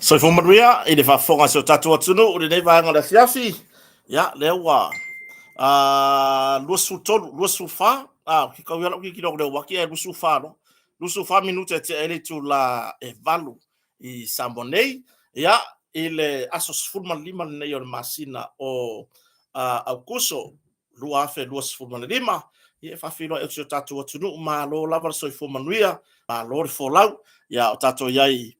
Soifua manuia i le faafofoga a si o tatou atunuu i lenei vaega o le afiafi. Ia, lea ua 23, 24, ou te tau ia lau tilotilo atu i le uati ae 24 loa. 24 minute e tea ai le itula e 8 i Samoa nei. Ia, i le aso 15 lenei o le masina o Aokuso 2025, ia e faafeiloai atu i si o tatou atunuu, malo lava le soifua manuia, malo le folau, ia o tatou i ai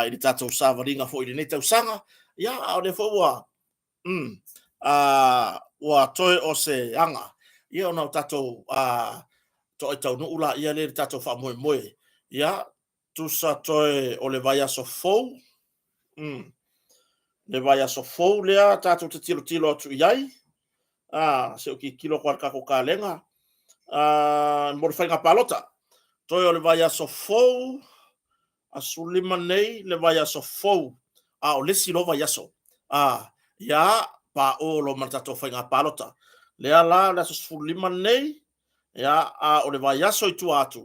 i le tatou savaliga foi i lenei tausaga, ia a o lea foi ua ua toe o se aga, ia ona o tatou toai taunuu laia lea i le tatou faamoemoe, ia tusa toe o le vaiaso fou, le vaiaso fou lea tatou te tilotilo atu i ai, se i ou tilotilo atu i le tatou kalega, mo le faiga palota. Toe o le vaiaso fou, aso 15 nei, le vaiaso fou, a o le isi loa vaiaso, ia pao loa ma le tatou faiga palota. Lea la o le aso 15 nei, ia, a o le vaiaso i tua atu,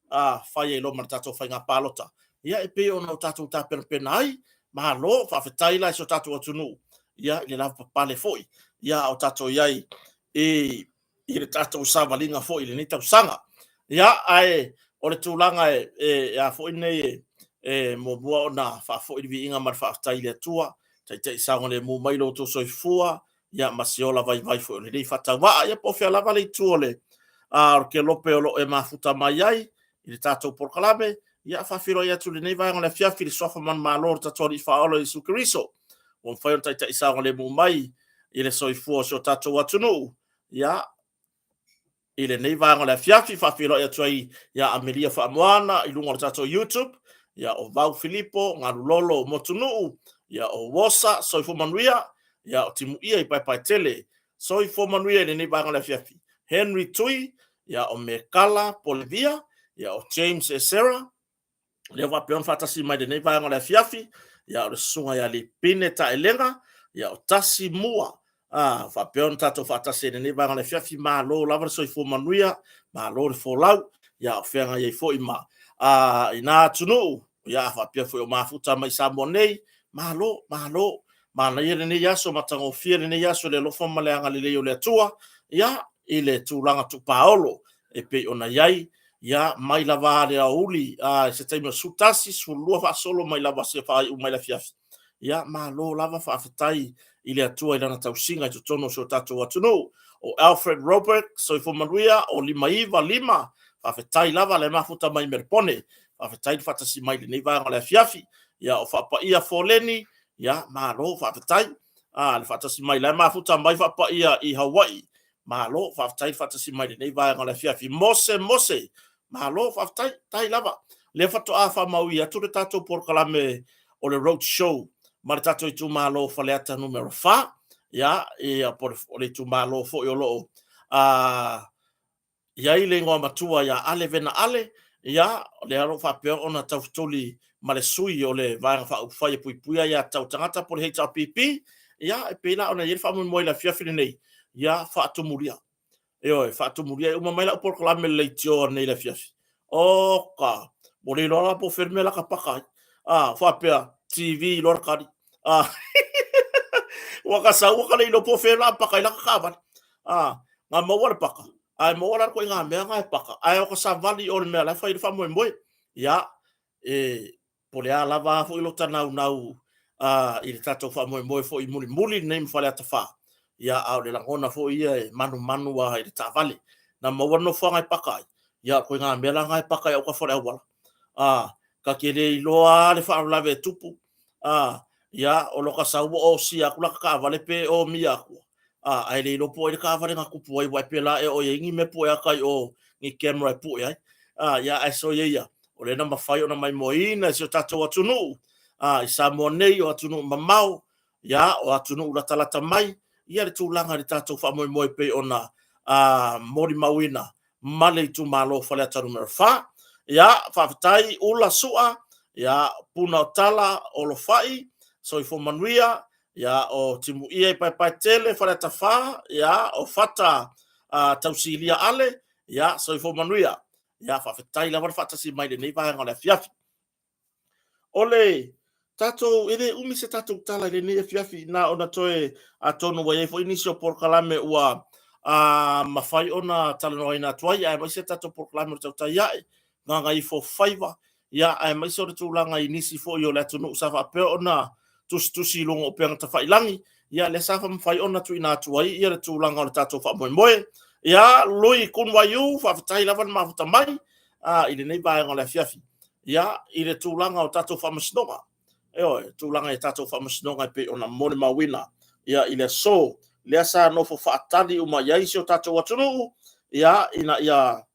fai ai loa ma le tatou faiga palota. Ia, e pei ona o tatou tapenapena ai, malo, faafetai la i si o tatou atunuu, ia, i le lavapapale foi, ia, a o tatou i ai i le tatou savaliga foi i lenei tausaga. Ia, ae o le tulaga e a foi nei e muamua ona faafoi le viiga ma le faafetai i le Atua, taitai saogalemu mai lo outou soifua, ia ma se ola vaivai foi o lenei faatauvaa. Ia po o fea lava le itu o le kelope o lo o e mafuta mai ai i le tatou polokalame, ia faafeiloai atu i lenei vaega o le afiafi i le suafa manumalo o le tatou Alii Faaola Iesu Keriso, ua mafai ona taitai saogalemu mai i le soifua o si o tatou atunuu. Ia, i lenei vaega o le afiafi, faafeiloai atu ai ia Amelia Faamoana i luga o le tatou YouTube, ia o Vau Filipo, Galulolo Motunuu, ia o Wosa, Soifua Manuia, ia o Timuia i Paepaetele, Soifua Manuia i lenei vaega o le afiafi, Henry Tui, ia o Mekala Polevia, ia o James Esera, lea faapea ona faatasi mai lenei vaega o le afiafi, ia o le susuga ia Lipine Taelega, ia o Tasi Mua, faapea ona tatou faatasi ai lenei vaega o le afiafi, malo lava le soifua manuia, malo le folau, ia o feagai ai foi ma i na atunuu, ia faapea foi o mafuta mai Samoa nei, malo, malo, manaia lenei aso, matagofie lenei aso i le alofa ma le agalelei o le Atua, ia i le tulaga tupaolo e pei ona i ai, ia mai lava le aoauli i se taimi o 11, 12 faasolo mai lava seia faaiu mai le afiafi. Ia malo lava faafetai i le Atua i lana tausiga i totonu o si o tatou atunuu. O Alfred Robert, soifua manuia, o 595, faafetai lava le mafuta mai Melepone. Faafetai le faatasi mai i lenei vaega o le afiafi. Ia o Faapaia Foleni, ia malo faafetai. Le faatasi mai la e mafuta mai Faapaia i Hawaii. Malo, faafetai le faatasi mai lenei vaega o le afiafi. Mose, Mose, malo, faafetai, tai lava. Lea faatoa faamaui atu le tatou polokalame o le road show ma le tatou itumalo Faleata numera 4. Ia, ia po o le itumalo foi o lo o i ai le igoa matua ia Ale Vena Ale, ia, lea o lo o faapea ona taufetuli ma le sui o le Vaega Faaupufai e Puipuia Aiatatau Tagata po o le HRPP, ia, e pei la ona i ai le faamoemoe i le afiafi lenei, ia, faatumulia. Ioe, faatumulia e uma mai lau polokalame le leitioa nei i le afiafi. Oka, ua le iloa la po o fea le mea la ka paka ai. Faapea, TV loa le kali. Ua ka sau ua ka le iloa po o fea la paka ai la ka taavale. Na maua le paka, ae maua la le ituaiga mea na e paka, ae o ka savali o le mea la e fai ai le faamoemoe. Ia, e po o le a lava foi lota naunau i le tatou faamoemoe foi mulimuli lenei ma Faleata 4, ia, a o le lagona foi ia e manumanu lava i le taavale. Na maua le nofoaga e paka ai, ia, o le ituaiga mea la na e paka ai autafa o le auala. Ta te le iloa lava le faalavelave e tupu, ia, o lota sau ua osia atu lata taavale pe omia atu, ae le iloa po o ai le taavale na tupu ai, aua e pela ea o i ai ni mea pue ata i o, ni camera e pue ai. Ia, ae soia ia, o lea na mafai ona maimoaina e si o tatou atunuu, i Samoa nei, o atunuu mamao, ia, o atunuu latalata mai, ia le tulaga i le tatou faamoemoe pei ona molimauina ma le itumalo o Faleata numera 4. Ia, faafetai Ula Sua, ia, Puna o Tala, Olofai, Soifua Manuia, ia, o Timuia i Paepaetele, Faleata 4, ia, o Fata Tausilia Ale, ia, Soifua Manuia. Ia, faafetai lava le faatasi mai i lenei vaega o le afiafi. O le Tatou, e le umi se tatou tala i lenei afiafi, na ona toe atonu ua i ai foi nisi o polokalame ua mafai ona talanoaina atu ai, aemaise tatou polokalame o le tautai ae, gagaifo faiva, ia, aemaise o le tulaga i nisi foi o le atunuu sa faapea ona tusitusi i luga o upega tafailagi, ia, lea sa mafai ona tuuina atu ai ia le tulaga o le tatou faamoemoe. Ia, Lui Kunwaiu, faafetai lava le mafuta mai i lenei vaega o le afiafi. Ia, i le tulaga o tatou faamasinoga, ioe, tulaga i tatou faamasinoga e pei ona molimauina, ia, i le aso, lea sa nofo faatali uma i ai si o tatou atunuu, ia, ina ia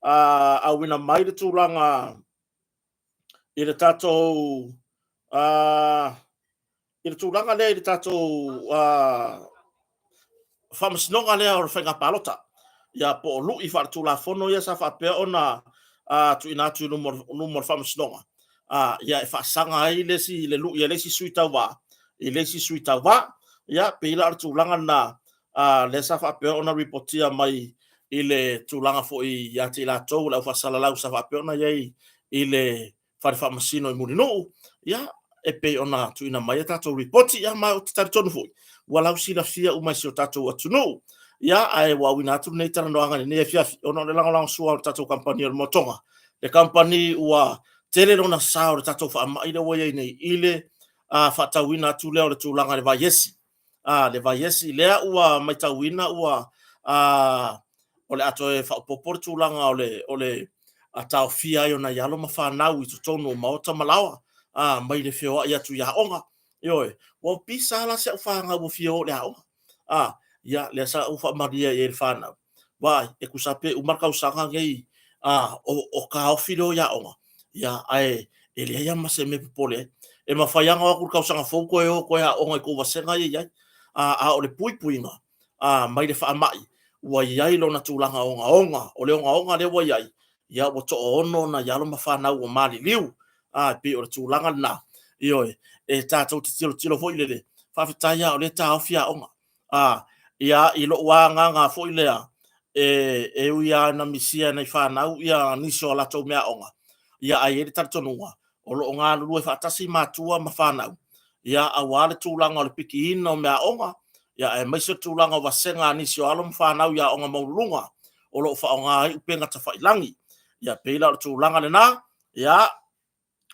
auina mai le tulaga i le tatou i le tulaga lea i le tatou faamasinoga lea o le faiga palota, ia, po o lui faaletulafono ia sa faapea ona tuuina atu i luma o le faamasinoga, ia, e faasaga ai le isi, le lui a le isi sui tauva i le isi sui tauva. Ia, pei la o le tulaga lena lea sa faapea ona ripotia mai i le tulaga foi ia te i latou o le aufaasalalau sa faapea ona i ai i le fale faamasino i Mulinuu, ia, e pei ona tuuina mai a tatou ripoti, ia, ma ou te talitonu foi ua lausilafia uma e si o tatou atunuu. Ia, ae ua auina atu lenei talanoaga i lenei afiafi ona o le lagolagosua o le tatou kamupani o le Moatoga, le kamupani ua tele lona sao i le tatou faamai lea ua i ai nei i le faatauina atu lea o le tulaga i le vaiesi. Le vaiesi lea ua matauina ua o le a toe faaopoopo le tulaga o le taofia ai o nai alo ma fanau i totonu o maota ma laoa, mai le feoai atu i aoga. Ioe, ua pisa lava la si au fanau ua fia o i le aoga. Ia, lea sa ou faamalie i ai i le fanau, vaai, e tusa pe uma le tausaga lenei o taofi le o i aoga, ia, ae e leai lava ma se mea e popole ai. E mafai lava ona o atu i le tausaga fou toe o toe aoga i tou vasega ia e i ai. A o le puipuiga mai le faamai, ua i ai lona tulaga ogaoga. O le ogaoga lea ua i ai, ia, ua toaono nai alo ma fanau ua maliliu. E pei o le tulaga lena, ioe, e tatou te tilotilo foi lele, faafetai lava o lea e taofi aoga. Ia, i lou agaga foi lea, e ui lava ina misia e nai fanau ia nisi o a latou meaaoga, ia, ae i ai le talitonuga, o lo o galulue faatasi matua ma fanau, ia, aua le tulaga o le pikiina o meaaoga, ia, aemaise le tulaga o vasega a nisi o alo ma fanau i aoga maualuluga o lo o faaaoga ai upega tafailagi. Ia, pei la o le tulaga lena, ia,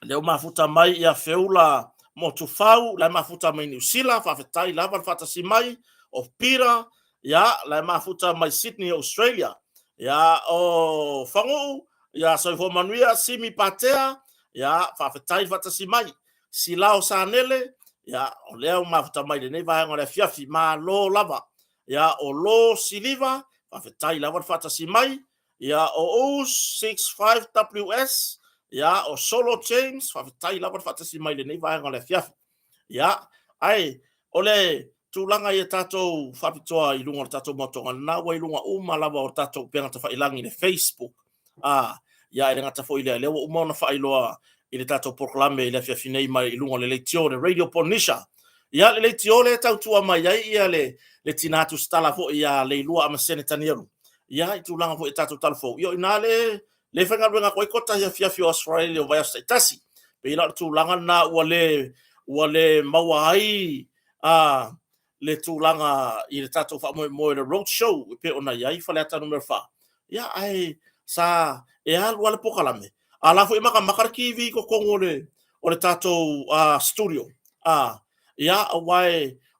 lea ua mafuta mai ia Feula Motufau, la e mafuta mai Niu Sila, faafetai lava le faatasi mai, o Peter, ia, la e mafuta mai Sydney, Australia. Ia, o Fagu'u, ia, soifua manuia, Simi Patea, ia, faafetai le faatasi mai. Silao Sanele, ia, o lea ua mafuta mai lenei vaega o le afiafi, malo lava. Ia, o Lo Siliva, faafetai lava le faatasi mai. Ia, o Us 65WS, ia, o Solo James, faafetai lava le faatasi mai lenei vaega o le afiafi. Ia, ae o le tulaga ia tatou faapitoa i luga o le tatou moatoga, lena ua i luga uma lava o tatou upega tafailagi i le Facebook. Ia, e le gata foi i lea, lea ua uma ona faailoa i le tatou polokalame i le afiafi nei mai i luga o le leitio, le Radio Polynesia. Ia, le leitio lea e tautua mai ai ia le tina tusitala foi ia Leilua Amasene Tanielu. Ia, i tulaga foi i tatou talafou, ia o ina le faigaluega atu ai kota i afiafi o Australia o vaiaso taitasi. Pei la o le tulaga lena ua le maua ai le tulaga i le tatou faamoemoe o le road show e pei ona i ai Faleata Nu.4. Ia, ae sa e alu lava le polokalame, a o la foi e matamata le TV i totonu o le tatou studio. Ia, aua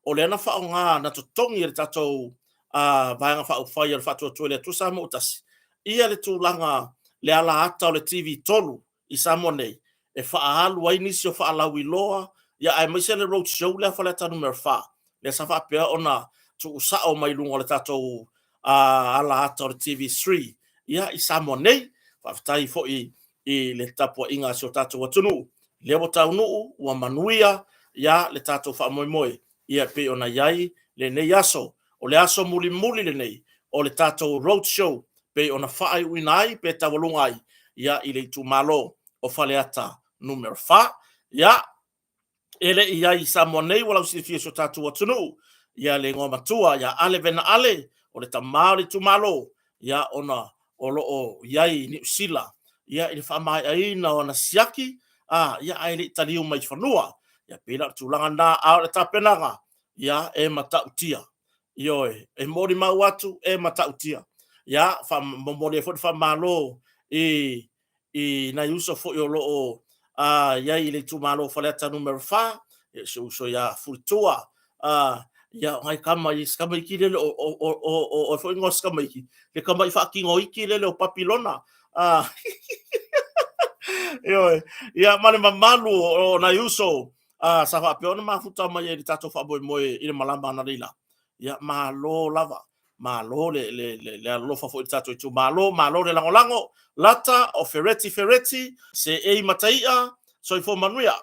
o lea na faaaoga, na totogi e le tatou Vaega Faaupufai a le Faatuatua i le Atua Samoa ua Tasi, ia le tulaga le alaata o le TV3 i Samoa nei e faaalu ai nisi o faalauiloa, ia aemaise le road show lea a Faleata Nu.4, lea sa faapea ona tuusao mai luga o le tatou alaata o le TV3 ia i Samoa nei. Faafetai foi i le tapuaiga a si o tatou atunuu, lea ua taunuu, ua manuia ia le tatou faamoemoe ia e pei ona i ai lenei aso. O le aso mulimuli lenei o le tatou road show pei ona faaiuina ai pe taualuga ai ia i le itumalo o Faleata Nu.4. Ia, e le i ai i Samoa nei ua lausilafia e si o tatou atunuu ia le igoa matua ia Ale Vena Ale, o le tama o le itumalo, ia ona o lo o i ai i Niu Sila ia i le faamaeaina o ana siaki, ia ae le i taliu mai i fanua. Ia pei la o le tulaga lena, a o le tapenaga, ia e matautia. Ioe, e molimau atu e matautia. Ia, momoli ai foi le faamalo i i nai uso foi o lo o i ai i le itumalo o Faleata Nu.4, ia si ou uso ia Fulitua, ia o nai tama i si tamaiti lele o o o foi igoa o si tamaiti, le tamaiti faatino iti lele o Papilona. Ioe, ia ma le mamalu o nai uso sa faapea ona mafuta mai ai i le tatou faamoemoe i le malama analeila. Ia malo lava, malo le, le, le, le alolofa foi i le tatou itumalo, malo le lagolago. Lata o Fereti Fereti, Seei Mataia, soifua manuia.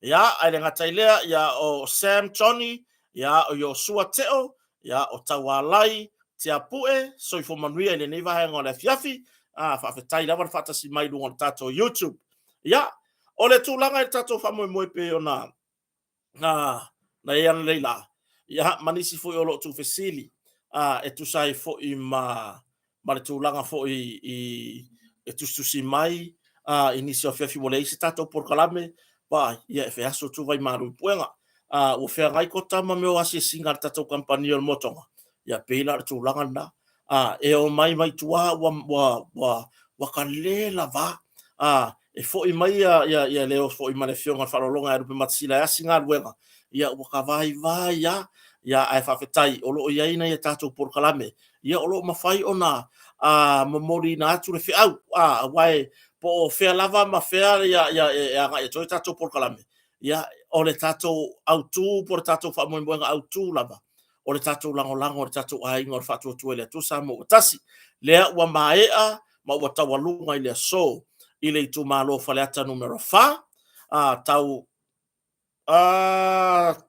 Ia, ae le gata i lea, ia o Sam Johnny, ia o Iosua Teo, ia o Taualai Tiapue, soifua manuia i lenei vaega o le afiafi. Faafetai lava le faatasi mai i luga o le tatou YouTube. Ia, o le tulaga i le tatou faamoemoe pei ona na i ai analeila, ia, ma nisi foi o lo o tuufesili e tusa ai foi ma le tulaga foi i e tusitusi mai i nisi o afiafi ua leai se tatou polokalame, vaai, ia e feaso atu vaimalu i puega. Ua feagai ko tama mea o asiasiga a le tatou kamupani o le motoga, ia pei la o le tulaga lena. E omai mai tua ua ua ua ua kale lava. E foi mai ia ia ia le o foi ma le afioga i le Faaaloaloga ia Lupematasila e asi galuega, ia ua ka vaivai lava. Ia ae faafetai o lo o i ai nai a tatou polokalame, ia o lo o mafai ona momoliina atu le feau, aua e po o fea lava ma fea ia ia e agai atu ai tatou polokalame, ia o le tatou autu po o le tatou faamoemoega autu lava, o le tatou lagolago o le tatou aiga o le Faatuatua i le Atua Samoa ua tasi. Lea ua maea ma ua taualuga i le aso i le itumalo Faleata Nu.4, tau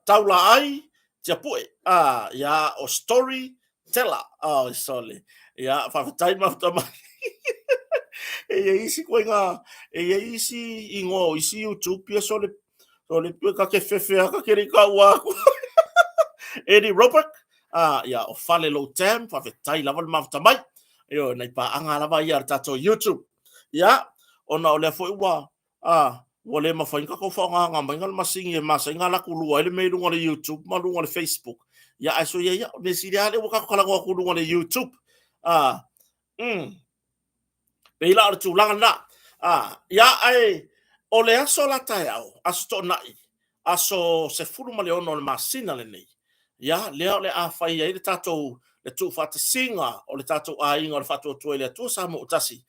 Taulaai Tiapue, ia o Story Teller. Oh, sorry. Ia, faafetai mafuta mai. E i ai isi koiga, e i ai isi ingoa o isi YouTube ia sole sole pue ka te fefe a ka te le taua atu. Eddie Robert, ia o Fale Low Tam, faafetai lava le mafuta mai. Ioe, nai paaga lava ia a le tatou YouTube. Ia, ona o lea foi ua ua le mafai ona tatou faaaogaina mai le masini e masani ona alu atu lua ai le mea i luga o le YouTube ma luga o le Facebook. Ia, ae soia ia, o le mea sili lava lea ua tatou talanoa atu i luga o le YouTube. Pei la o le tulaga lena. Ia, ae o le aso la taeao, Aso Toonai, aso 16 o le masina lenei, ia, lea o le a fai ai le tatou le tuufaatasiga o le tatou aiga o le Faatuatua i le Atua Samoa ua Tasi,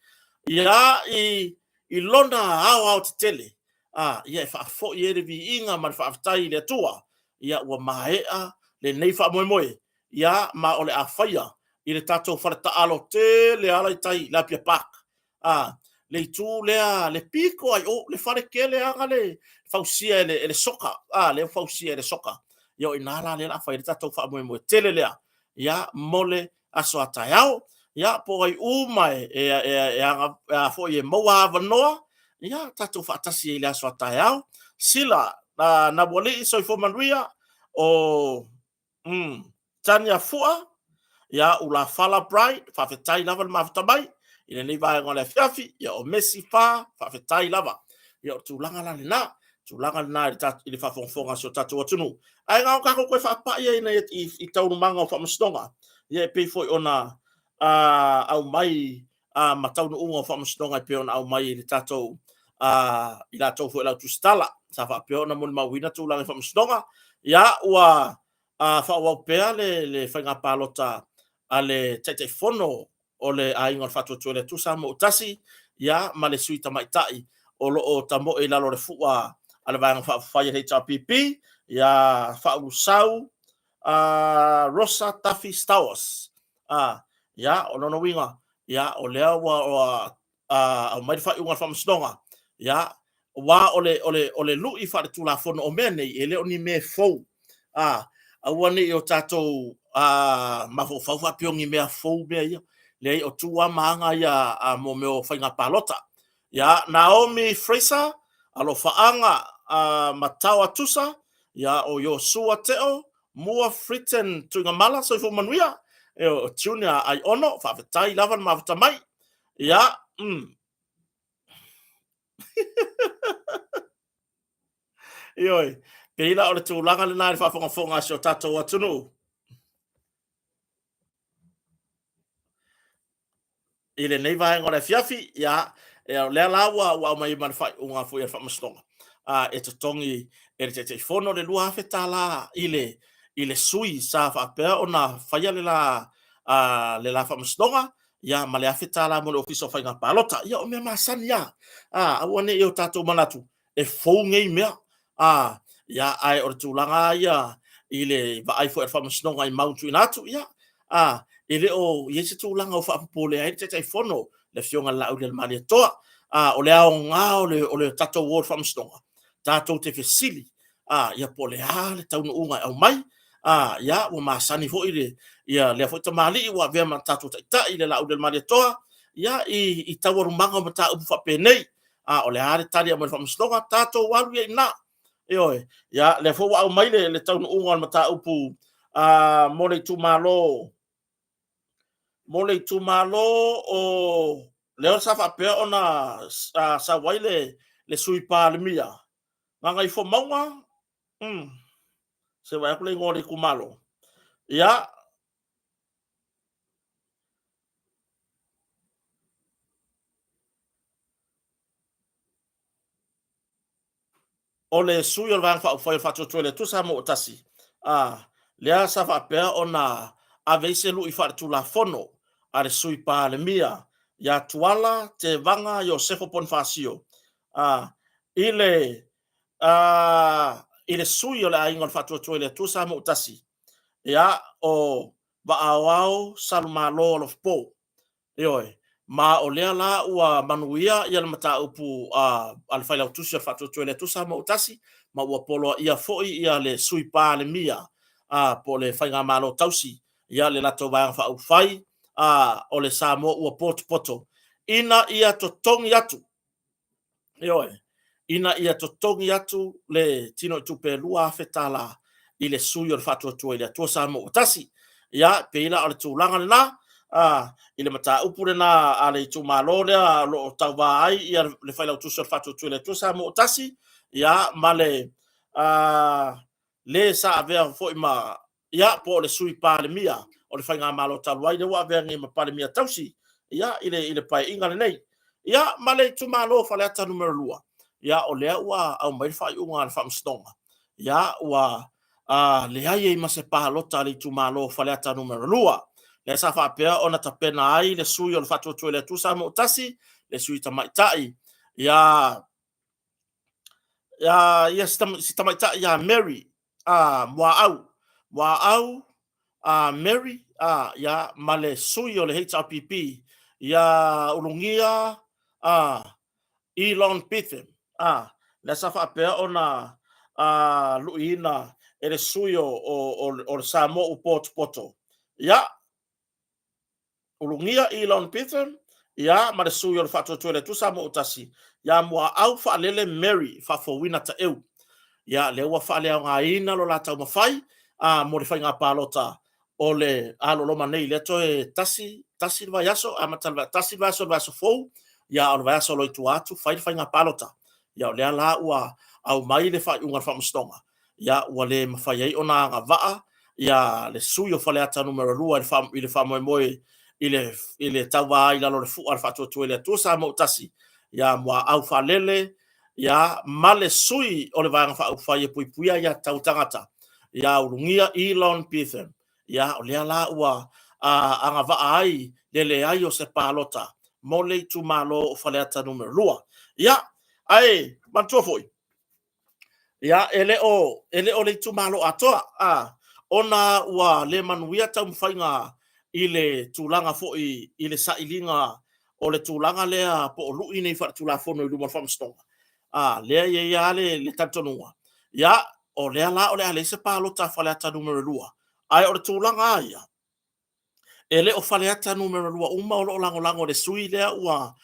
ia, i lona aoaotetele, ia e faafoi ai le viiga ma le faafetai i le Atua, ia ua maea lenei faamoemoe, ia ma o le a faia i le tatou faletaalo tele ala i tai i le Apia Park, le itu lea, le pito ai o, le fale tele lava le fausia e le, e le soka, lea fausia e le soka. Ia o i ina la lea o le a fai ai le tatou faamoemoe tele lea, ia mo le aso a taeao. Ia po o ai uma e, e, e, e, aga, a foi e maua avanoa, ia tatou faatasi ai i le aso a taeao. Sila, Naualii, soifua manuia, o Tania Fua, ia Ulafala Bright, faafetai lava le mafuta mai i lenei vaega o le afiafi, ia o Messi Fa, faafetai lava. Ia o le tulaga la lena, tulaga lena i le, i le faafogafoga a si o tatou atunuu. Ae na o tatou toe faapai ai i, i taualumaga o faamasinoga, ia e pei foi ona aumai ma taunuuga o faamasinoga e pei ona aumai i le tatou i latou foi o le au tusitala sa faapea ona molimauina tulaga i faamasinoga. Ia ua faaauau pea le faiga palota a le Taitaifono o le Aiga o le Faatuatua i le Atua Samoa ua Tasi, ia ma le Sui Tamaitai o lo o tamoe i lalo o le fua a le Vaega Faaupufai a le HRPP, ia Faaulusau Rosa Tafi Stowers. Ia, o lona uiga, ia, o lea ua aumai le faaiuga a le Faamasinoga, ia, aua o le, o le, o le lui faaletulafono o mea nei, e le o ni mea fou. Aua ne i o tatou mafaufau faapea o ni mea fou mea ia. Leai, o tu lava ma aga ia mo mea o faiga palota. Ia, Naomi Fraser, Alofaaga Mataoa Tusa, ia, o Iosua Teo, Mua Fritten Tuigamala, soifua manuia. E, o Junior Aiono, faafetai lava le mafuta mai. Ia, Ioe, pei la o le tulaga lena i le faafogafoga a si o tatou atunuu. I lenei vaega o le afiafi, ia, o lea la ua aumai ma le faaiuga foi a le Faamasinoga, e totogi e le Taitaifono le $2,000 i le sui sa faapea ona faia le la faamasinoga, ia, ma le $1,000 mo le Ofisa o Faiga Palota. Ia, o mea masani lava, aua ne i o tatou manatu e fou nei mea. Ia, ae o le tulaga lava ia i le vaai foi a le Faamasinoga i mau tuuina atu, ia, e le o i ai se tulaga o faapopole ai le Taitaifono, le Afioga ia Laaulialemalietoa. O le aoga o le tatou o i le Faamasinoga, tatou te fesili, ia po o le a le taunuuga e aumai. Ia, ua masani foi lea foi tamalii ua avea ma tatou taitai le Laaulialemalietoa, ia, i taualumaga o mataupu faapenei. A o le a le tali e aumai e le Faamasinoga, tatou alu ai i ina. Ioe. Ia, lea foi ua aumai le taunuuga o le mataupu mo le itumalo o lea sa faapea ona sau ai le Sui Palemia Gagaifomauga, se i vaai atu le igoa o le itumalo. Ia, o le sui o le Vaega Faaupufai o le Faatuatua i le Atua Samoa ua Tasi, lea sa faapea ona ave ai se lui faaletulafono a le Sui Palemia ia Tuala Tevaga Iosefo Ponifasio i le sui o le Aiga o le Faatuatua i le Atua Samoa ua Tasi, ia, o Vaaoao Salumalo Alofapo. Ioe, ma o lea la ua manuia le mataupu a le Failautusi o le Faatuatua i le Atua Samoa ua Tasi, ma ua poloaia foi le Sui Palemia po o le Faigamalo Tausi, le latou Vaega Faaupufai o le Samoa ua Potopoto, ina ia totogi atu. Ioe, ina ia totogi atu le tinoitupe e $2,000 i le sui o le Faatuatua i le Atua Samoa ua Tasi. Ia, pei la o le tulaga lena i le mataupu lena a le itumalo lea o lo o tauva ai le Failautusi o le Faatuatua i le Atua Samoa ua Tasi, ia, ma le le sa avea foi ma, ia, po o le Sui Palemia o le Faigamalo talu ai, lea ua avea nei ma Palemia tausi, ia, i le Paeaiga lenei. Ia, ma le itumalo o Faleata Nu.2, ia, o lea ua aumai le faaiuga a le Faamasinoga, ia, ua leai ai ma se palota a le itumalo o Faleata Nu.2, lea sa faapea ona tapena ai le sui o le Faatuatua i le Atua Samoa ua Tasi, le sui tamaitai, ia, ia si tamaitai ia Mary Muaau, Muaau Mary, ia, ma le sui o le HRPP ia Ulugia Elon Betham, lea sa faapea ona luiina e le sui o le Samoa ua potopoto. Ia, Ulugia Elon Betham, ia, ma le sui o le Faatuatua i le Atua Samoa ua Tasi, ia Muaau Faalele Mary Faafouina Taeu. Ia, lea ua faaleaogaina lo la taumafai mo le faiga palota o le aloloma nei, lea toe tasi, tasi le vaiaso, amata le tasi le vaiaso le vaiaso fou, ia, o le vaiaso o lo o i tua atu fai le faiga palota. Ia, o lea la ua aumai le faaiuga a le Faamasinoga, ia, ua le mafai ai ona agavaa ia le sui o Faleata Nu.2 i le faamoemoe i le tauva ai i lalo o le fua a le Faatuatua i le Atua Samoa ua Tasi, ia Muaau Faalele, ia, ma le sui o le Vaega Faaupufai e Puipuia Aia Tatau a Tagata, ia Ulugia Elon Betham. Ia, o lea la ua agavaa ai le leai o se palota mo le itumalo o Faleata Nu.2. Ia, ae manatua foi, ia, e le o le itumalo atoa, ona ua le manuia taumafaiga i le tulaga foi i le sailiga o le tulaga lea po o lui nei faaletulafono i luma o le Faamasinoga, lea e i ai lava le talitonuga, ia, o lea la o le a leai se palota a Faleata Nu.2, ae o le tulaga lava ia, e le o Faleata Nu.2 uma o lo o lagolago i le sui lea ua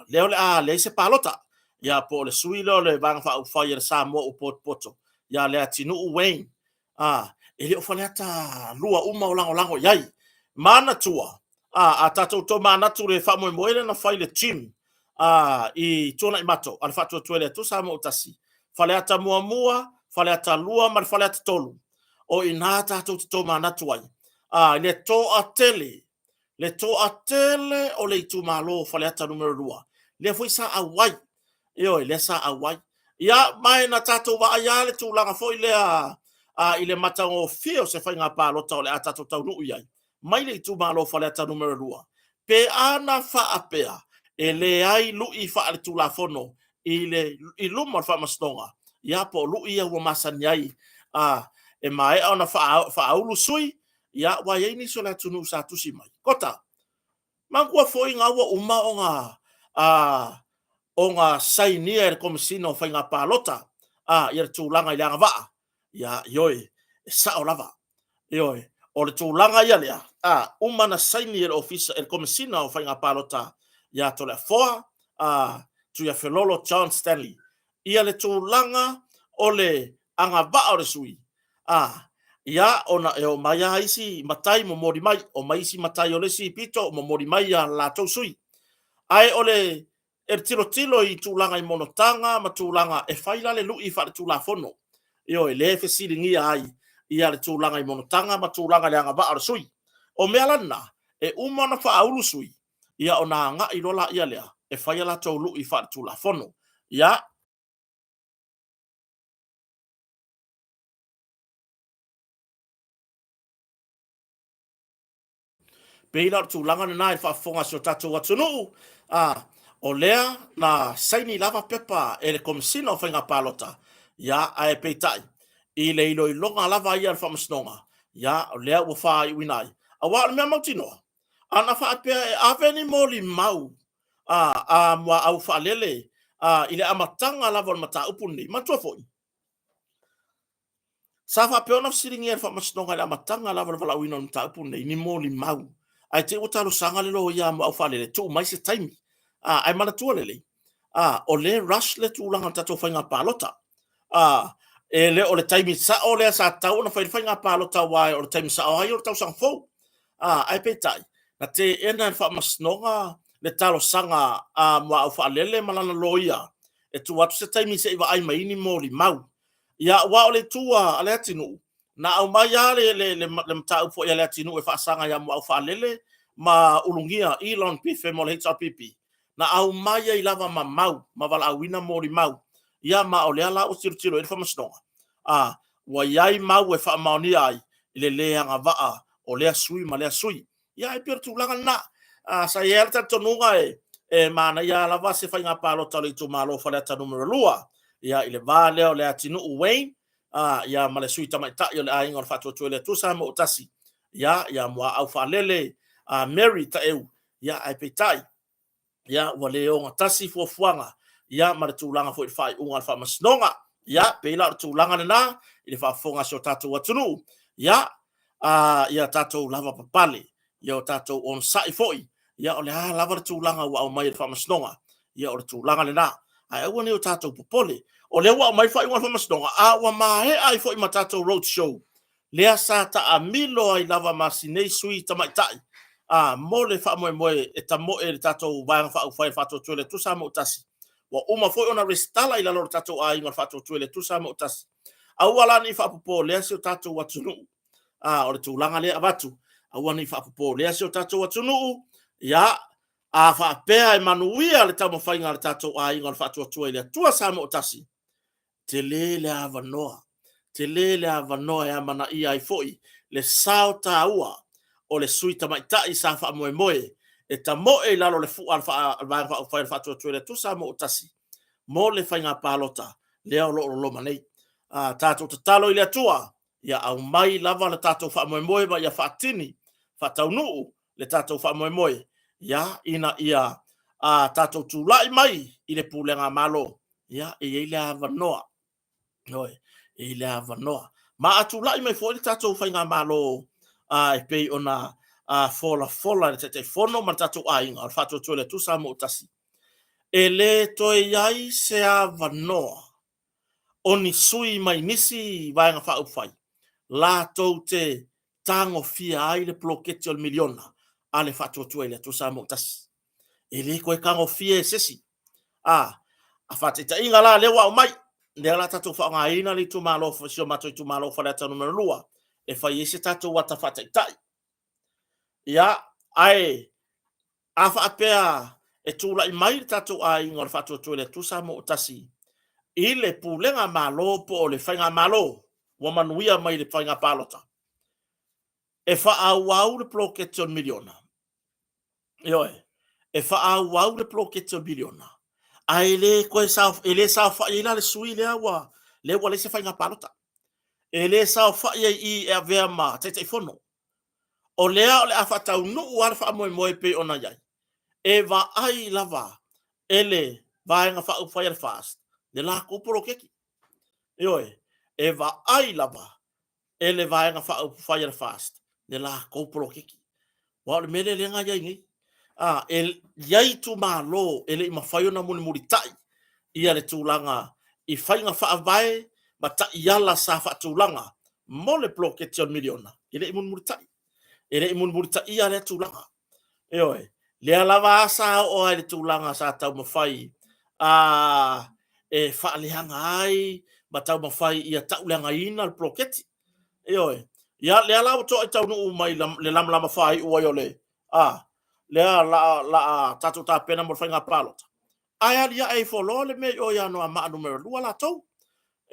lea o le a leai se palota. Ia, po o le sui lea o le Vaega Faaupufai a le Samoa ua potopoto ia Leatinuu Wayne. E le o Faleata 2 uma o lagolago i ai. Manatua, a tatou tomanatu i le faamoemoe lea na fai i le gym i Tuanaimato a le Faatuatua i le Atua Samoa ua Tasi, Faleata 1, Faleata 2 ma le Faleata 3. O i ina tatou te tomanatu ai, i le toatele, le toatele o le itumalo o Faleata Nu.2, lea foi sa auai, ioe, lea sa auai. Ia, ma e na tatou vaai lava le tulaga foi lea i le matagofie o se faiga palota o le a tatou taunuu i ai, mai le itumalo o Faleata Nu.2, pe a na faapea e leai lui faaletulafono i le i luma o le faamasinoga, ia po o lui ia ua masani ai a e maea ona faaulu sui, ia ua i ai nisi o le atunuu sa tusi mai. Kota, manatua foi na ua uma ona a ona sainia e le Komesina o Faiga Palota a ia le tulaga i le agavaa, ia ioe, e sao lava. Ioe, o le tulaga ia lea, a uma na saini e le Ofisa e le Komesina o Faiga Palota ia Toleafoa a Tuiafelolo John Stanley ia le tulaga o le agavaa o le sui, a ia ona e omai lava isi matai momoli mai, omai isi matai o le isi pito momoli mai a latou sui. Ae o le e tilotilo i tulaga i monotaga ma tulaga e fai la le lui faaletulafono, ioe, lea e fesiligia ai ia le tulaga i monotaga ma tulaga i le agavaa o le sui. O mea la na, e uma ona faaulu sui, ia ona agai loa laia lea e fai a latou lui faaletulafono. Ia, Pei la o le tulaga lena i le faafofoga a si o tatou atunuu, a, o lea na saini lava pepa e le Komesina o Faiga Palota, ia, ae peitai, i le iloiloga lava ia a le Faamasinoga, ia, o lea ua faaiuina ai. Aua o le mea mautinoa, a na faapea e ave ni molimau a, a muaau faalele a, i le amataga lava o le mataupu lenei, manatua foi, Sa faapea ona fesiligia e le Faamasinoga i le amataga lava o le valaauina o le mataupu lenei ni molimau, ae te i ua talosaga le loia a Muaufaalele e tuu mai se taimi. A, ae manatua lelei, a, o lea e rush le tulaga o le tatou faiga palota. A, e le o le taimi sao lea sa tatau ona fai le faiga palota aua o le taimi sao lava ia o le tausaga fou. A, ae peitai, na teena e le Faamasinoga le talosaga a Muaufaalele ma lana loia e tuu atu se taimi se i vaai mai ai ni molimau. Ia, aua o le itu a Leatinuu, na aumai lava le mataupu foi a Leatinuu e faasaga ia Muaufaalele ma Ulugia, Elon Bife o le HRPP, na aumai ai lava ma mau ma valaauina molimau. Ia, ma o lea la ua tilotilo i ai le Faamasinoga, a, ua i ai mau e faamaonia ai i le le agavaa o lea sui ma lea sui. Ia, e pei o le tulaga lena. Sa i ai lava le talitonuga e manaia lava se faiga palota o le itumalo o Faleata Nu.2, ia, i le va lea o Leatinuu Wayne, ia, ma le sui tamaitai o le Aiga o le Faatuatua i le Atua Samoa ua Tasi, ia, ia Muaau Faalele Mary Taeu, ia, ae peitai, ia ua le ogatasi fuafuaga ia ma le tulaga foi i le faaiuga a le faamasinoga. Ia, pei la o le tulaga lena i le faafofoga a si o tatou atunuu. Ia, a, ia tatou lavapapale, ia o tatou onosai foi, ia o le a lava le tulaga ua aumai e le faamasinoga, ia o le tulaga lena. Ae aua ne i o tatou popole. O lea ua aumai le faaiuga a le faamasinoga, a ua maea ai foi ma tatou road show lea sa taamilo ai lava ma si nei sui tamaitai a mo le faamoemoe e tamoe i le tatou Vaega Faaupufai o le Faatuatua i le Atua Samoa ua Tasi. Ua uma foi ona resitala i lalo o le tatou aiga o le Faatuatua i le Atua Samoa ua Tasi. Aua la ne i faapopolea si o tatou atunuu. A o le tulaga lea e avatu, aua ne i faapopolea si o tatou atunuu. Ia, a faapea e manuia le taumafaiga a le tatou aiga o le Faatuatua i le Atua Samoa ua Tasi, tele le avanoa, tele le avanoa e amanaia ai foi le sao taua o le sui tamaitai sa faamoemoe e tamoe i lalo o le fua a le Vaega Faaupufai o le Faatuatua i le Atua Samoa ua Tasi mo le faiga palota lea o lo o loloma nei. A tatou tatalo i le Atua ia aumai lava le tatou faamoemoe ma ia faatini, faataunuu le tatou faamoemoe ia ina ia a tatou tulai mai i le pulega a Malo ia e i ai le avanoa, ioe, e i ai le avanoa. Ma a tulai mai foi le tatou faigamalo a, e pei ona a, folafola e le Taitaifono ma le tatou aiga o le Faatuatua i le Atua Samoa ua Tasi, e le toe i ai se avanoa o ni sui mai nisi Vaega Faaupufai latou te tagofia ai le poloketi o le miliona a le Faatuatua i le Atua Samoa ua Tasi. E le toe tagofia e se isi. A, a faataitaiga la lea ua aumai, lea o le a tatou faaaogaina le itumalo, si o matou itumalo o Faleata Nu.2 e fai ai se tatou ata faataitai. Ia, ae a faapea e tulai mai le tatou aiga o le Faatuatua i le Atua Samoa ua Tasi i le pulega Malo po o le faigamalo ua manuia mai le faiga palota, e faaauau le poloketi o le miliona. Ioe, e faaauau le poloketi o le miliona, ae le toe e le saofai ai la le sui lea ua lea ua leai se faiga palota. E le saofai ai i i e avea ma Taitaifono. O lea o le a faataunuu lava le faamoemoe e pei ona i ai, e vaai lava e le Vaega Faaupufai a le FAST le latou poloketi. Ioe, e vaai lava e le Vaega Faaupufai a le FAST le latou poloketi. Aua o le mea lea lea na i ai nei, a, e i ai itumalo e le i mafai ona mulimulitai ia le tulaga i faiga faavae ma taiala sa faatulaga mo le poloketi o le miliona, e le i mulimulitai. E le i mulimulitaia lea tulaga. Ioe, lea lava sa oo ai i le tulaga sa taumafai a e faaleaga ai ma taumafai ia tauleagaina le poloketi. Ioe, ia lea la ua toai taunuu mai le lamalama faaiu ai o le a lea la la tatou tapena mo le faiga palota. Ae aliae ifo loa le mea i o ia Anoamaa Nu.2 latou.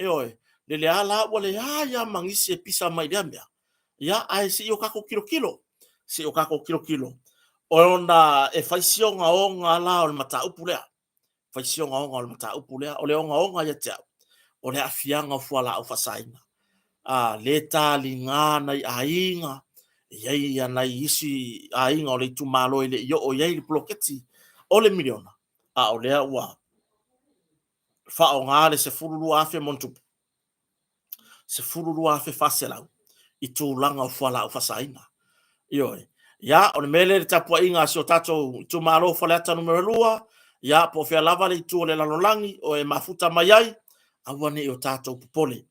Ioe, lele lava la ua leai lava ma nisi e pisa mai i lea mea. Ia, ae se i o tatou tilotilo, se i o tatou tilotilo, ona e fai si ogaoga la o le mataupu lea. Fai si ogaoga o le mataupu lea. O le ogaoga ia te au, o le aafiaga o fualaau faasaina. A le taliga nai aiga, e i ai ia nai isi aiga o le itumalo e le i oo i ai le poloketi o le miliona, a o lea ua faaaoga le $12,000 ma ona tupu, $12,400 i tulaga o fualaau faasaina. Ioe. Ia, o le mea lea i le tapuaiga a si o tatou itumalo o Faleata Nu.2, ia, po o fea lava le itu o le lalolagi o e mafuta mai ai, aua ne i o tatou popole.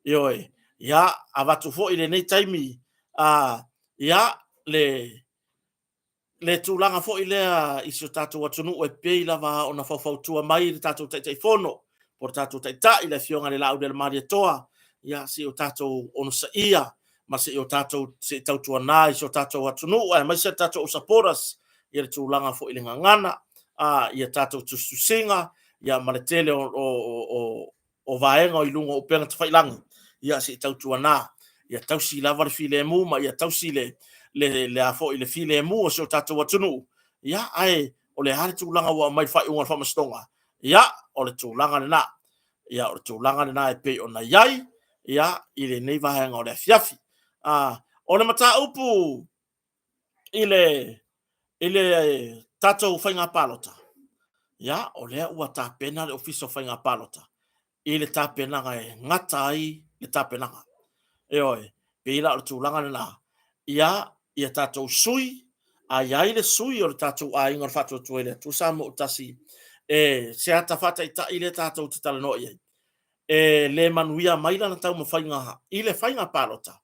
Ioe. Ia, avatu foi lenei taimi, a, ia, le le tulaga foi lea i si o tatou atunuu e pei lava ona faufautua mai le tatou Taitaifono po o le tatou Taitai le Afioga i le Laaulialemalietoa, ia se i o tatou onosaia ma se i o tatou se i tautuana i si o tatou atunuu aemaise le tatou supporters ia le tulaga foi i le gagana, a ia tatou tusitusiga ia ma le tele o vaega o i luga o upega tafailagi, ia se i tautuana, ia tausi lava le filemu ma ia tausi le, le, le, a foi, le filemu o si o tatou atunuu, ia, ae o le a le tulaga ua aumai i le faaiuga o le faamasinoga? Ia, o le tulaga lena. Ia, o le tulaga lena e pei ona i ai, ia, i lenei vaega o le afiafi. Ah, o le mataupu i le, i le tatou faiga palota, ia, o lea ua tapena le Ofisa o Faiga Palota i le tapenaga e gata ai le tapenaga. Ioe, pei la o le tulaga lena, ia, ia tatou sui, a i ai le sui o le tatou aiga o le Faatuatua i le Atua Samoa ua Tasi, e se ata faataitai lea tatou te talanoa i ai, e le manuia mai lana taumafaiga i le faiga palota,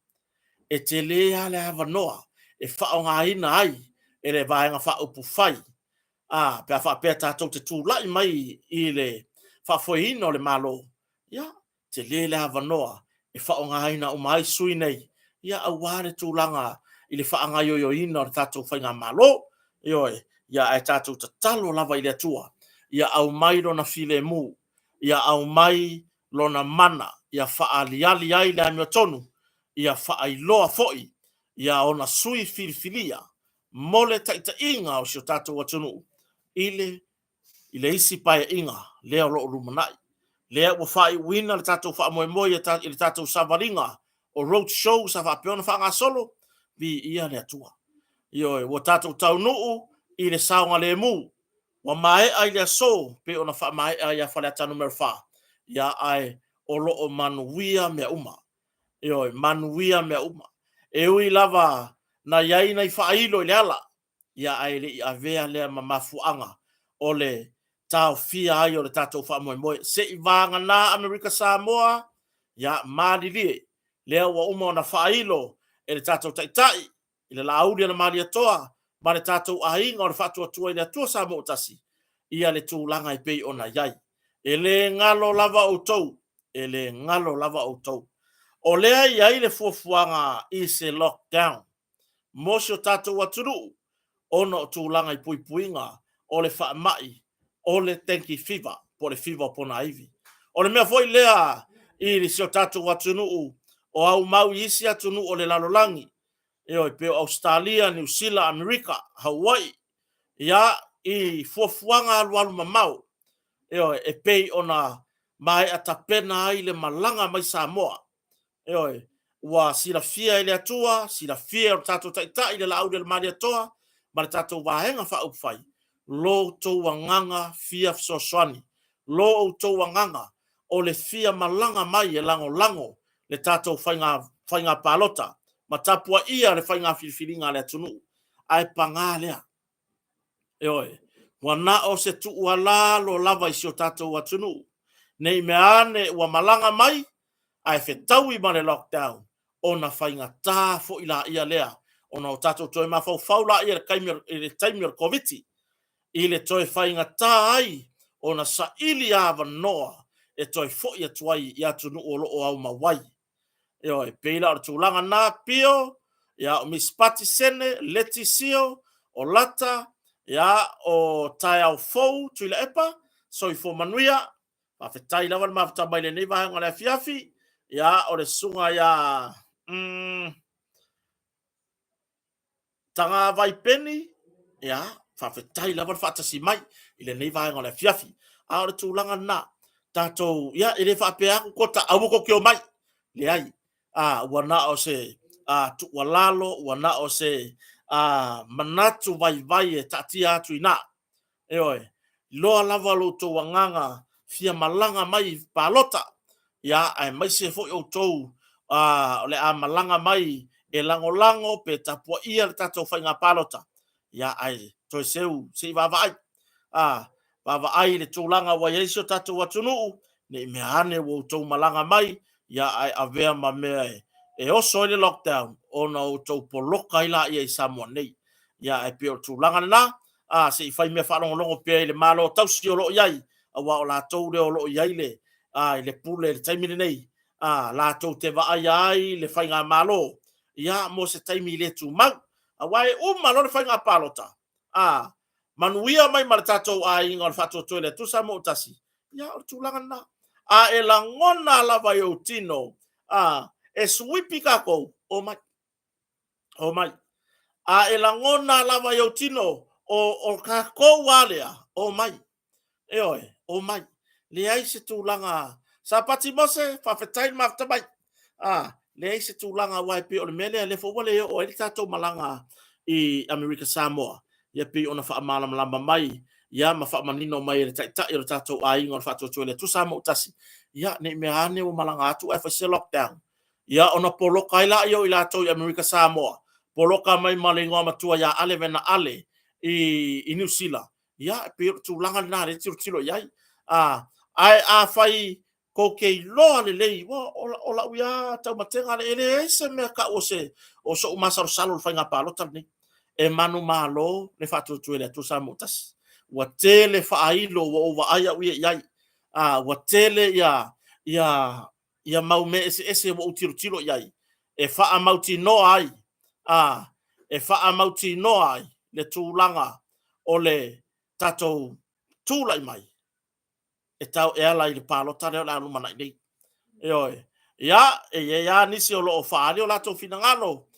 e tele lava le avanoa e faaaogaina ai e le Vaega Faaupufai, a, pe a faapea tatou te tulai mai i le faafoeina o le Malo, ia, tele le avanoa e faaaogaina uma ai sui nei, ia, aua le tulaga i le faagaoioiina o le tatou faigamalo. Ioe, ia, ae tatou tatalo lava i le Atua, ia aumai Lona filemu, ia aumai Lona mana, ia faaaliali ai le amiotonu, ia faailoa foi ia ona sui filifilia mo le taitaiga o si o tatou atunuu i le i le isi paeaiga lea o lo o lumanai. Lea ua faaiuina le tatou faamoemoe i le tatou savaliga o road show sa faapea ona faagasolo, viia le Atua. Ioe, ua tatou taunuu i le saogalemu, ua maea i le aso pei ona faamaea ia Faleata Nu.4, ia ae o lo o manuia mea uma. Ioe, manuia mea uma. E ui lava na i ai nai faailo i le ala, ia ae le i avea lea ma mafuaaga o le taofia ai o le tatou faamoemoe. Se i vagana Amerika Samoa, ia malilie, lea ua uma ona faailo e le tatou Taitai i le Laauli a le Malietoa ma le tatou aiga o le Faatuatua i le Atua Samoa ua Tasi, ia le tulaga e pei ona i ai. E le galo lava outou. E le galo lava outou. O lea e i ai le fuafuaga i se lockdown mo si o tatou atunuu ona o tulaga i puipuiga o le faamai o le dengue fever po o le fiva o ponaivi. O le mea foi lea i si o tatou atunuu o aumau i isi atunuu o le lalolagi, ioe, pei o Ausetalia, Niu Sila, Amerika, Hawaii, ia, i fuafuaga alualu mamao, ioe, e pei ona maea tapena ai le malaga mai Samoa. Ioe, ua silafia e le Atua, silafia e lo tatou Taitai le Laaulialemalietoa ma le tatou Vaega Faaupufai, lo outou agaga fia fesoasoani, lo outou agaga o le fia malaga mai e lagolago le tatou faiga palota ma tapuaia le faiga filifiliga a le atunuu. Ae paga lea, ioe, ua na o se tuualalo lava i si o tatou atunuu, ne i mea ane ua malaga mai ae fetaui ma le lockdown, ona faigata foi laia lea ona o tatou toe mafaufau laia i le taimi o le Koviti, i le toe faigata ai ona saili avanoa e toe foi atu ai i atunuu o lo o aumau ai. Ioe, pei la o le tulaga lena, Pio, ia, o Miss Pati Sene, Leti Sio, o Lata, ia, o Taeao Fou, Tuilaepa, soifua manuia. Faafetai lava le mafuta mai lenei vaega o le afiafi. Ia, o le susuga ia Tagavai Peni, ia, faafetai lava le faatasi mai i lenei vaega o le afiafi. A o le tulaga lena, tatou, ia, e le faapea atu Kota, aua tou te omai. Leai, a, ua na o se tuualalo, ua na o se manatu vaivai e taatia atu i ina. Ioe, iloa lava lo outou agaga fia malaga mai i palota, ia, aemaise foi outou o le a malaga mai e lagolago pe tapuaia le tatou faiga palota, ia, ae toe seu se i vaavaai. Vaavaai i le tulaga ua i ai si o tatou atunuu, ne i mea ane ua outou malaga mai, ia, ae avea ma mea e oso ai le lockdown ona outou poloka ai laia i Samoa nei. Ia, ae pei o le tulaga lena, se i fai mea faalogologo pea i le Malo tausi o lo o i ai, aua o latou lea o lo o i ai le, le pule i le taimi lenei, latou te vaaia ai le faigamalo, ia, mo se taimi le tumau. Aua e uma loa le faiga palota, manuia mai ma le tatou aiga o le Faatuatua i le Atua Samoa ua tasi, ia, o le tulaga lena. A e lagona lava i ou tino, e suipi tatou, omai, omai. A e lagona lava i ou tino, o tatou lava lea, omai. Ioe, omai. Leai se tulaga. Sapati Mose, faafetai le mafuta mai. Leai se tulaga, aua e pei o le mea lea, lea foi ua le oo ai le tatou malaga i Amerika Samoa, ia pei ona faamalamalama mai ia ma faamanino mai e le Taitai o le tatou aiga o le Faatuatua i le Atua Samoa ua tasi, ia ne i mea ane ua malaga atu ae fai se lockdown, ia ona poloka ai lea o i latou i Amerika Samoa, poloka mai ma le igoa matua ia Ale Vena Ale i Niu Sila, ia e pei o le tulaga lena lea e tilotilo i ai. Ae afai tou te iloa lelei, o lau ia taumatega lea, e leai se mea tau o se o sou masalosalo i le faiga palota lenei. E manumalo le Faatuatua i le Atua Samoa ua tasi. Ua tele faailo ua ou vaai au ia i ai. Ua tele ia mau mea eseese ua ou tilotilo i ai e faamautinoa ai, e faamautinoa ai le tulaga o le tatou tulai mai e tau e ala i le palota lea o le a lumanai nei. Ioe. Ia, e i ai lava nisi o lo o faaali o latou finagalo,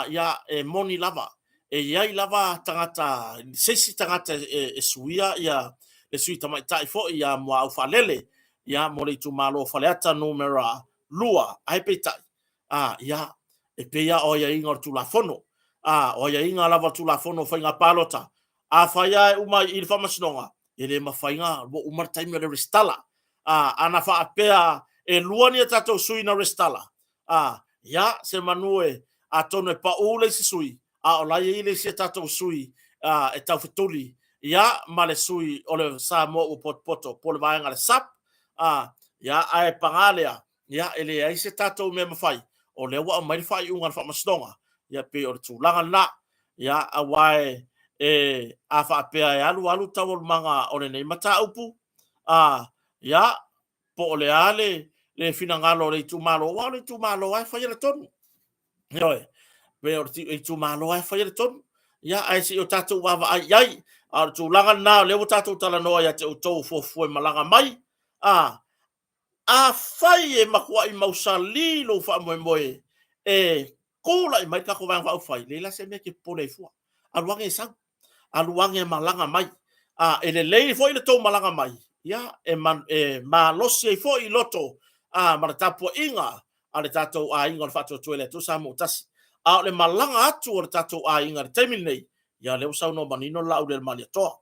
ia, e moni lava, e i ai lava tagata, se isi tagata e suia ia le sui tamaitai foi ia Muaau Faalele, ia, mo le itumalo o Faleata numera 2, ae peitai, ia, e pei lava o aiaiga o le Tulafono, o aiaiga lava o le Tulafono o Faiga Palota, afai lava e uma i le Faamasinoga, e le mafai ona ua uma le taimi o le resitala. Ana faapea e lua ni a tatou sui na resitala, ia, semanu e, atonu e pau le isi sui, a o la e i ai le isi a tatou sui e taufetuli, ia, ma le sui o le Samoa ua potopoto po o le vaega a le SUP, ia, ae paga lea, ia, e leai se tatou mea e mafai, o lea ua aumai le faaiuga a le Faamasinoga, ia, pei o le tulaga lena. Ia, aua e a faapea e alu alu taualumaga o lenei mataupu, ia, po o le a le le finagalo o le itumalo, aua o le itumalo lava e faia le tonu. Ioe, pe o le itumalo lava e faia le tonu. Ia, ae se i o tatou vaavaai i ai. A o le tulaga lena o lea ua tatou talanoa ia te outou o fuafua e malaga mai, a, afai e matuai mausali lou faamoemoe e tulai mai le tatou Vaega Faaupufai, leai la se mea e te popole ai fua. Alu ane e sau, alu ane e malaga mai. A, e lelei foi le tou malaga mai, ia, e, e malosi ai foi loto a, ma le tapuaiga a le tatou aiga o le Faatuatua i le Atua Samoa ua tasi. A o le malaga atu o le tatou aiga i le taimi lenei, ia lea ua saunoa manino le Laaulialemalietoa.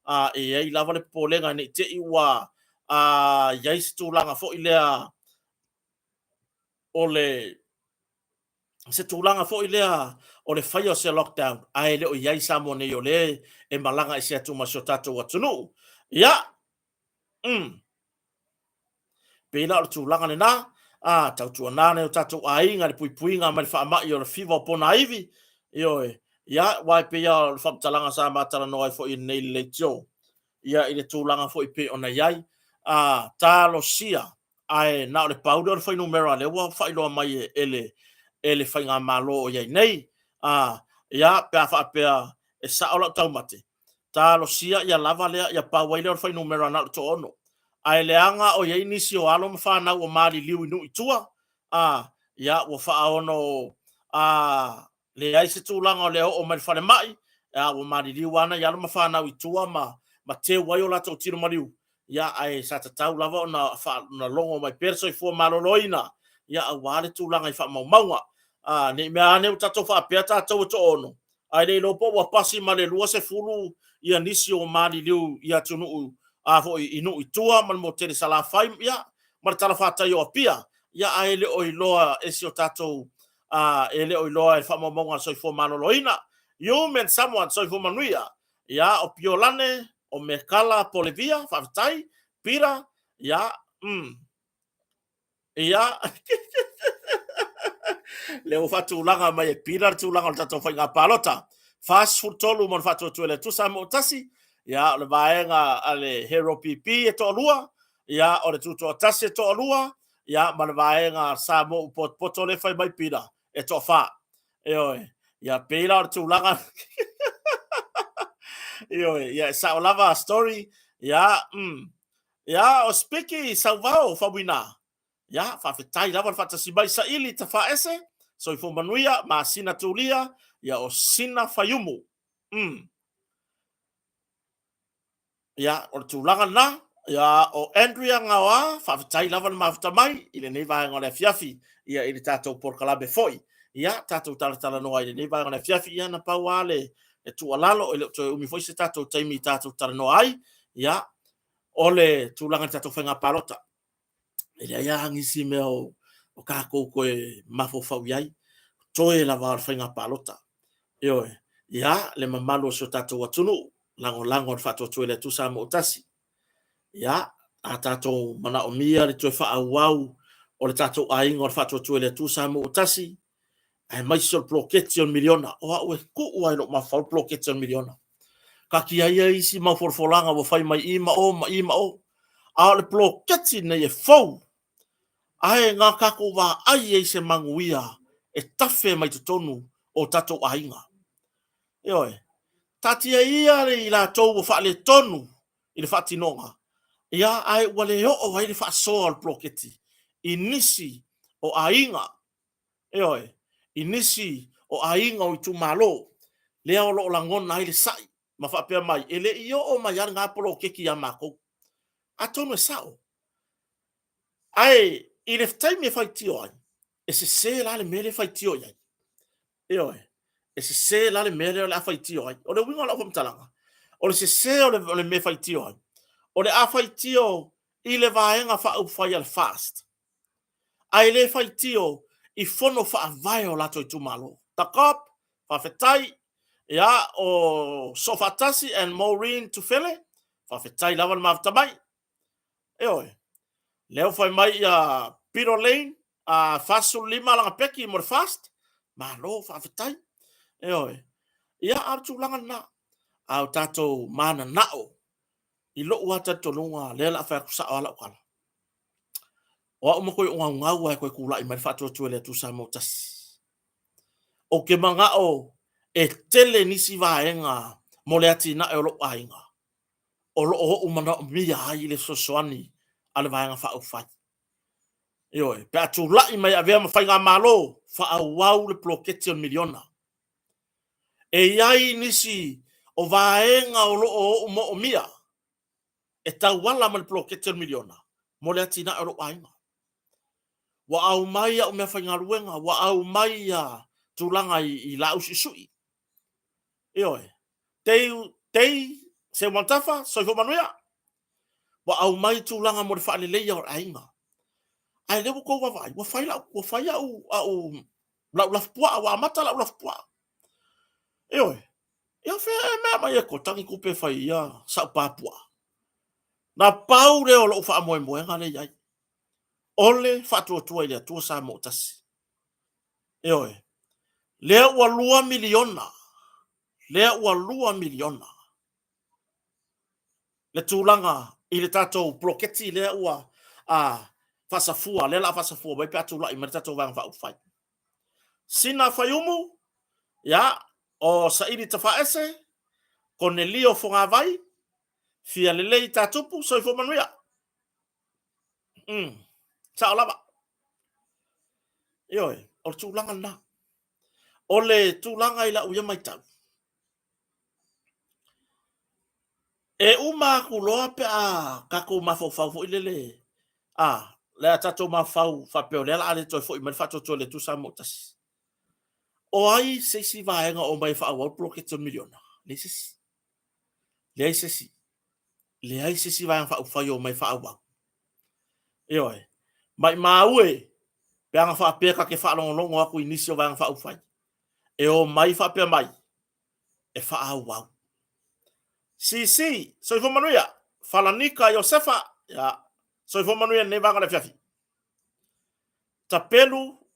A, e i ai lava le popolega ne i te i ua a, i ai se tulaga foi lea o le se tulaga foi lea o le faia o se lockdown ae le o i ai Samoa nei o lea e malaga ese atu ma si o tatou atunuu. Ia, pei la o le tulaga lena, a, tautuana nai o tatou aiga i le puipuiga mai le faamai o le fiva o ponaivi, ioe, ia, aua e pei lava o le faamatalaga sa ma talanoa ai foi i lenei leitio, ia, i le tulaga foi pei ona i ai, a, talosia ae na o le pau lea o le fuainumera lea ua faailoa mai e le e le faigamalo o i ai nei. A, ia, pe a faapea e sao lau taumate, talosia ia lava lea, ia pau ai lea o le fuainumera na o le toaono. Ae leaga o i ai nisi o alo ma fanau o maliliu i nuu i tua, a, ia, ua faaono, a, leai se tulaga o le oo mai i le falemai, a ua maliliu lava nai alo ma fanau i tua ma, ma teu ai o latou tino maliu, ia, ae sa tatau lava ona, ona logo mai pea le soifua maloloina, ia, aua le tulaga i faamaumauga. A, ne i mea ane ua tatou faapea tatou e toaono, ae le iloa po ua pasi ma le 20 ia nisi o maliliu i atunuu a foi i nuu i tua ma le motu tele i Salafai, ia, ma le talafatai o Apia, ia, ae le o iloa e si o tatou, a, e le o iloa e le faamaumauga a le Soifua Maloloina. You men someone, soifua manuia. Ia, o Piolane, o Mekala Polevia, faafetai. Pira, ia, Ia, lea ua faatulaga mai e Pira le tulaga o le tatou faiga palota. 43 mo le Faatuatua i le Atua Samoa Tasi, ia, o le vaega a le Hero PP e toalua, ia, o le Tutoatasi e toalua, ia, ma le vaega Samoa ua potopoto lea e fai mai Pira e toafa. Ioe, ia, pei la o le tulaga Ioe, ia, e sao lava story, ia, Ia, o Spiki Sauvao Fauina. Ia, faafetai lava le faatasi mai Saili Tafaese, Soifua Manuia, Masina Tulia, ia o Sina Faiumu. Ia, o le tulaga lena. Ia, o Andrea Gaoa, faafetai lava le mafuta mai i lenei vaega o le afiafi, ia i le tatou polokalame foi. Ia, tatou talatalanoa i lenei vaega o le afiafi, ia na pau lava le, le tuualalo, e le o toe umi foi se tatou taimi tatou talanoa ai. Ia, o le tulaga i le tatou faiga palota, e leai lava nisi mea o, o tatou toe mafaufau i ai, toe lava o le faiga palota. Ioe, ia, le mamalu o si o tatou atunuu, lagolago i le faatuatua i le Atua Samoa ua tasi. Ia, a tatou manaomia le toe faaauau o le tatou aiga o le faatuatua i le Atua Samoa ua tasi, aemaise o le poloketi o le miliona. O au e tuu lava i lou mafaufau le poloketi o le miliona. Taatia ia isi mau folafolaga ua fai mai i ma o ma i ma o. A o le poloketi lenei e fou, ae na tatou vaai ai se manuia e tafe mai totonu o tatou aiga. Ioe, taatia ia i latou ua faaletonu i le faatinoga, ia, ae ua le oo ai le faasoa o le poloketi i nisi o aiga Ioe, i nisi o aiga o itumalo, lea o lo o lagona ai le sai ma faapea mai, e le i oo mai lava lena poloketi ia matou. Atonu e sao. Ae i le taimi e faitio ai, e sese la le mea lea e faitio i ai. Ioe, e sese la le mea lea o le a faitio ai. O le uiga o lau faamatalaga, o le sese o le mea e faitio ai, o le a faitio i le Vaega Faaupufai a le FAST, ae le faitio i fono faavae o latou itumalo. The Cop, faafetai. Ia, o Soofaatasi and Maureen Tufele, faafetai lava le mafuta mai. Ioe, lea ua fai mai ia Peter Lane, 45 lana peki mo le fast, malo faafetai. Ioe, ia a o le tulaga lena, a o tatou mananao i lou lava talitonuga, lea o le a fai atu sao lava lau tala. O a'u ma koe ogaugau a e koe kulaʻi mai le faatuatua i le Atua Samoa tasi. Ou te mana'o e tele nisi vaega mo le atinae o lo'u aiga o lo'o o'u manaomia ai le fesoasoani a le Vaega Faaupufai. Ioe, pe a tula'i mai e avea ma Faigamalo, faaauau le poloketi o le miliona. E i ai nisi o vaega o lo'o o'u mo'omia e tauala mai le poloketi o le miliona mo le atinae o lou aiga. Ua aumai au meafaigaluega, ua aumai ia tulaga i laau suisui. Ioe, tei, tei Seumanutafa, soifua manuia. Ua aumai tulaga mo le faaleleia o le aiga. Ae lea ua tou vaavaai, ua fai lau, ua fai au, au, lau lafupuaa, ua amata lau lafupuaa. Ioe, ia fea e mea mai e kota ni tupe e fai ai ia sa'u pa puaa. Na pau lea o lo'u faamoemoega lea i ai, o le faatuatua i le Atua Samoa tasi. Ioe, lea ua $2 miliona, lea ua $2 miliona le tulaga i le tatou poloketi lea ua faasafua, lea o le a faasafua mai pe a tulai mai le tatou Vaega Faaupufai. Sina Faiumu, ia, o Saili Tafaese, Konelio Fogavai, Fia Lelei Tatupu, soifua manuia. Sao lava. Ioe, o le tulaga lena. O le tulaga i lau ia matau, e uma atu loa pe a tatou mafaufau foi lele, a, le a tatou mafaufau faapea o lea o le a le toe foi mai le faatuatua i le Atua Samoa tasi. O ai se isi vaega o omai e faaauau le poloketi o le miliona? Leai se isi. Leai se isi. Leai se isi vaega faaupufai o omai e faaauau. Ioe. Maimau e, pe ana faapea ta te faalogologo atu i nisi o vaega faaupufai, e omai faapea mai, e faaauau. CC, soifua manuia. Falanika Iosefa, ia, soifua manuia i lenei vaega o le afiafi. Tapelu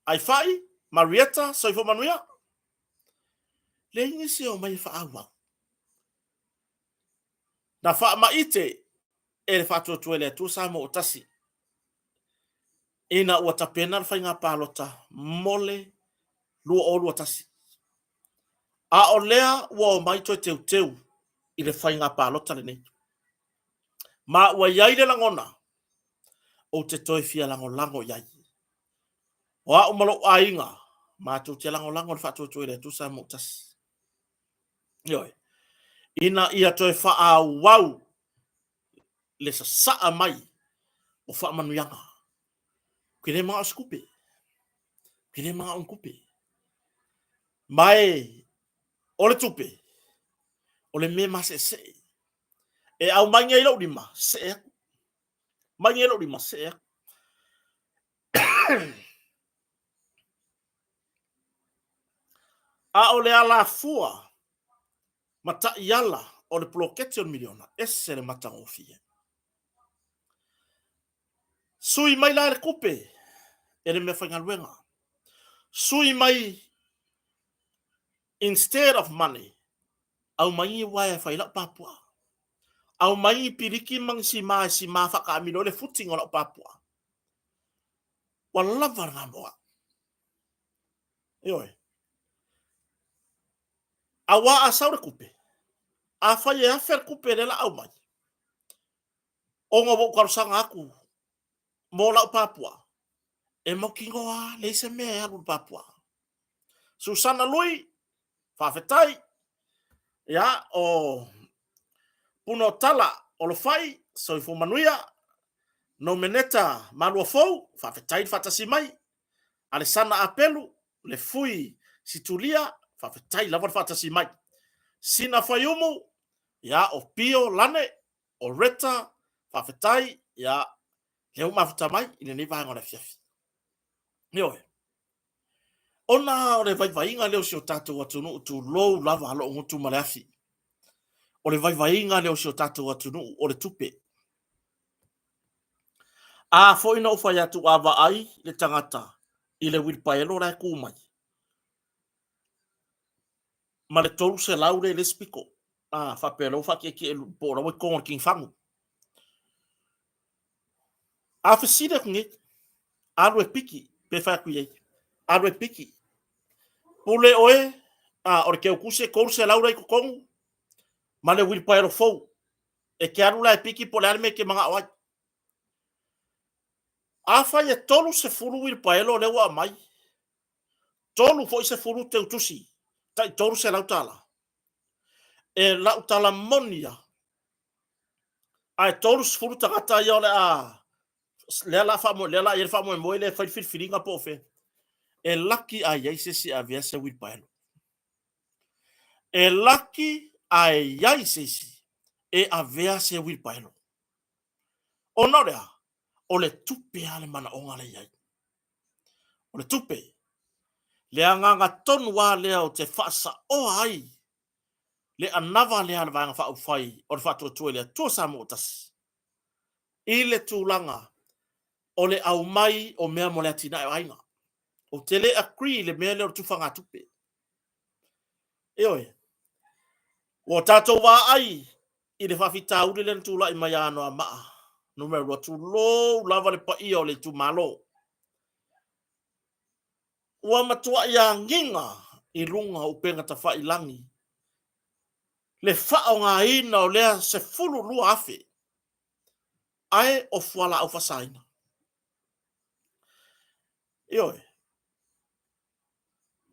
Aifai, Marietta, soifua manuia. Leai nisi e omai e faaauau. Na faamaite e le Faatuatua i le Atua Samoa ua Tasi ina ua tapena le faiga palota mo le 2021. A o lea ua omai toe teuteu i le faiga palota lenei. Ma ua i ai le lagona, ou te toe fia lagolago i ai. O au ma lou aiga, matou te lagolago i le Faatuatua i le Atua Samoa ua Tasi. Ioe. Ina ia toe faaauau le sasaa mai o faamanuiaga. Ou te le manao i se tupe. Ou te le manao i ni tupe. Ma e, o le tupe, o le mea maseesee. E aumai nei i lou lima, see atu. Mai nei i lou lima, see atu. A o le alafua ma taiala o le poloketi o le miliona, ese le matagofie. Sui mai la le tupe e le meafaigaluega. Sui mai instead of money, aumai ni uaea e fai ai lau pa puaa. Aumai ni piliki ma ni sima e sima faataamilo ai le footing o lau pa puaa. Ua lava lena mo au. Ioe. Aua a sau le tupe, afai e $1000 le tupe lea o le a aumai, ona ua ou talosaga atu mo lau pa puaa, e mautinoa lava leai se mea e alu i le pa puaa. Susana Lui, faafetai. Ia, o Puna o Tala, Olofai, soifua manuia. Nomeneta Maluafou, faafetai le faatasi mai. Alesana Apelu, le Fui Situlia, faafetai lava le faatasi mai. Sina Faiumu, ia, o Pio Lane, o Reta, faafetai, ia, lea ua mafuta mai i lenei vaega o le afiafi. Ioe. Ona o le vaivaiga lea o si o tatou atunuu, tulou lava lou gutu ma le afi. O le vaivaiga lea o si o tatou atunuu, o le tupe. A foi na ou fai atu a vaai le tagata i le uilipaelo la e tu mai, ma le 300 lea i le isi pito, a faapea o la ua faatietie po o la ua i totonu o le kinifagu. A fesili atu nei, alu e piki, pe fai atu i ai, alu e piki. Pule oe, a, o le keukuse 300 la i totonu, ma le uilipaelo fou. E te alu la e piki po o le a le mea e te manao ai. Afai e 30 uilipaelo lea ua aumai, 3 foi sefulu teutusi, tai $300. E lau tala moni lava, ae 30 tagata ia o le a lea la faamoe lea la i ai le faamoemoe lea e fai le filifiliga po o fea. E laki a i ai se isi e avea se uilipaelo. E laki a i ai se isi e avea se uilipaelo. Ona o le a? O le tupe lava le manaoga lea e i ai. O le tupe. Le agaga tonu lava lea ou te faasaoa ai le anava lea a le Vaega Faaupufai o le Faatuatua i le Atua Samoa ua Tasi i le tulaga o le aumai o mea mo le atinae o aiga. Ou te le agree i le mea lea o le tufagatupe. Ioe. Ua tatou vaai i le faafitauli lea na tulai mai ia Anoamaa numera 2, tulou lava le paia o le itumalo. Ua matuai agiga i luga o upega tafailagi le faaaogaina o lea 12,000 ae o fualaau faasaina. Ioe.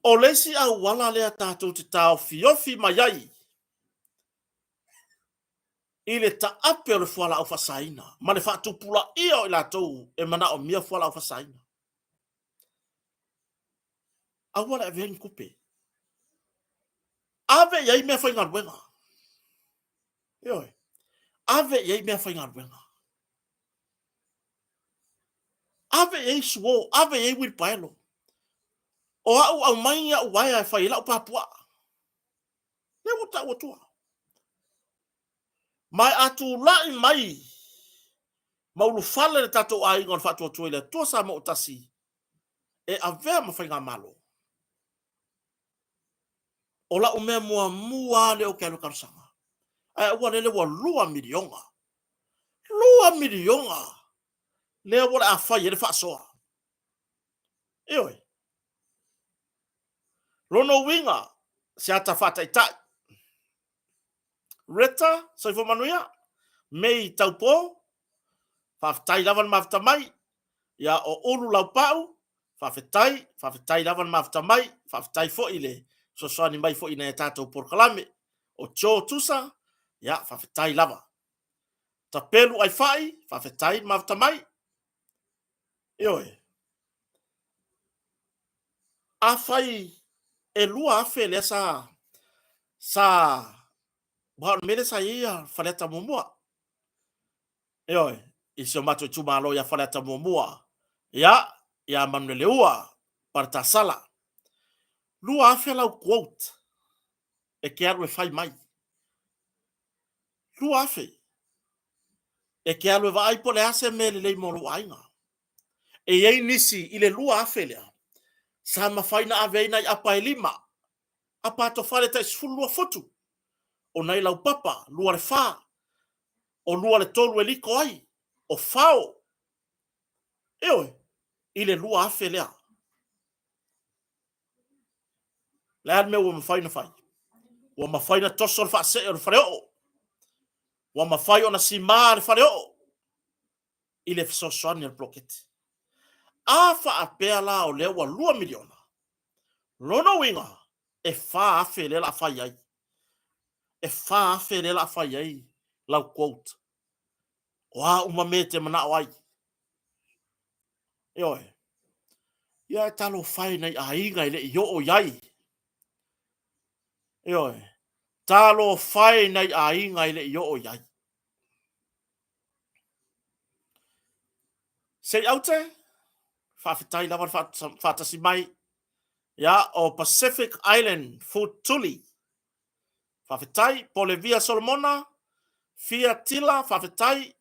O le isi auala lea tatou te taofiofi mai ai i le taape o le fualaau faasaina ma le faatupulaia o i latou e manaomia fualaau faasaina. Aua le avea ni tupe. Ave i ai mea faigaluega. Ioe. Ave i ai mea faigaluega. Ave i ai suo, ave i ai uilipaelo. O au aumai au uaea e fai ai lau papuaa. Lea ua tau atua. Ma a tulai mai ma ulufale le tatou aiga o le Faatuatua i le Atua Samoa ua Tasi e avea ma faigamalo, o lau mea muamua lava lea ou te alu e talosaga, ae aua lele ua $2 miliona, $2 miliona lea ua le a fai ai le faasoa. Ioe. Lona uiga, se ata faataitai. Reta, soifua manuia. Mei Taupo, faafetai lava le mafuta mai. Ia, o Ulu Laupau, faafetai, faafetai lava le mafuta mai. Faafetai foi le fesoasoani mai foi i nai a tatou polokalame. O Joe Tusa, ia, faafetai lava. Tapelu Aifai, faafetai le mafuta mai. Ioe. Afai e 2,000 lea sa sa aua o le mea lea sa i ai ia Faleata muamua. Ioe, i si o matou itumalo ia Faleata muamua, ia, ia Manuleleua, Paletasala. 2,000 lau quote e te alu e fai mai. 2,000. E te alu e vaai po o le a se mea lelei mo lou aiga. E i ai nisi i le 2,000 lea, sa mafai ona ave ai nai apa e lima, apa atofale tai 12 futu, o nai laupapa 2 le 4, o 2 le 3 e liko ai, o fao. Ioe, i le 2,000 lea. Le a le mea ua mafai ona fai? Ua mafai ona toso le faasee o le faleoo. Ua mafai ona simā le faleoo i le fesoasoani a le poloketi. A faapea la o lea ua $2 miliona, lona uiga e $4,000 lea o le a fai ai. E $4,000 lea o le a fai ai lau quote. O a uma mea e te manao ai. Ioe. Ia e talofa e i nai aiga e le i oo i ai. Ioe. Talofa e i nai aiga e le i oo i ai. Se i aute, faafetai lava le faatasi mai. Ia, o Pacific Island Food Tuli. Faafetai, Polevia Solomona, Fia Tila, faafetai.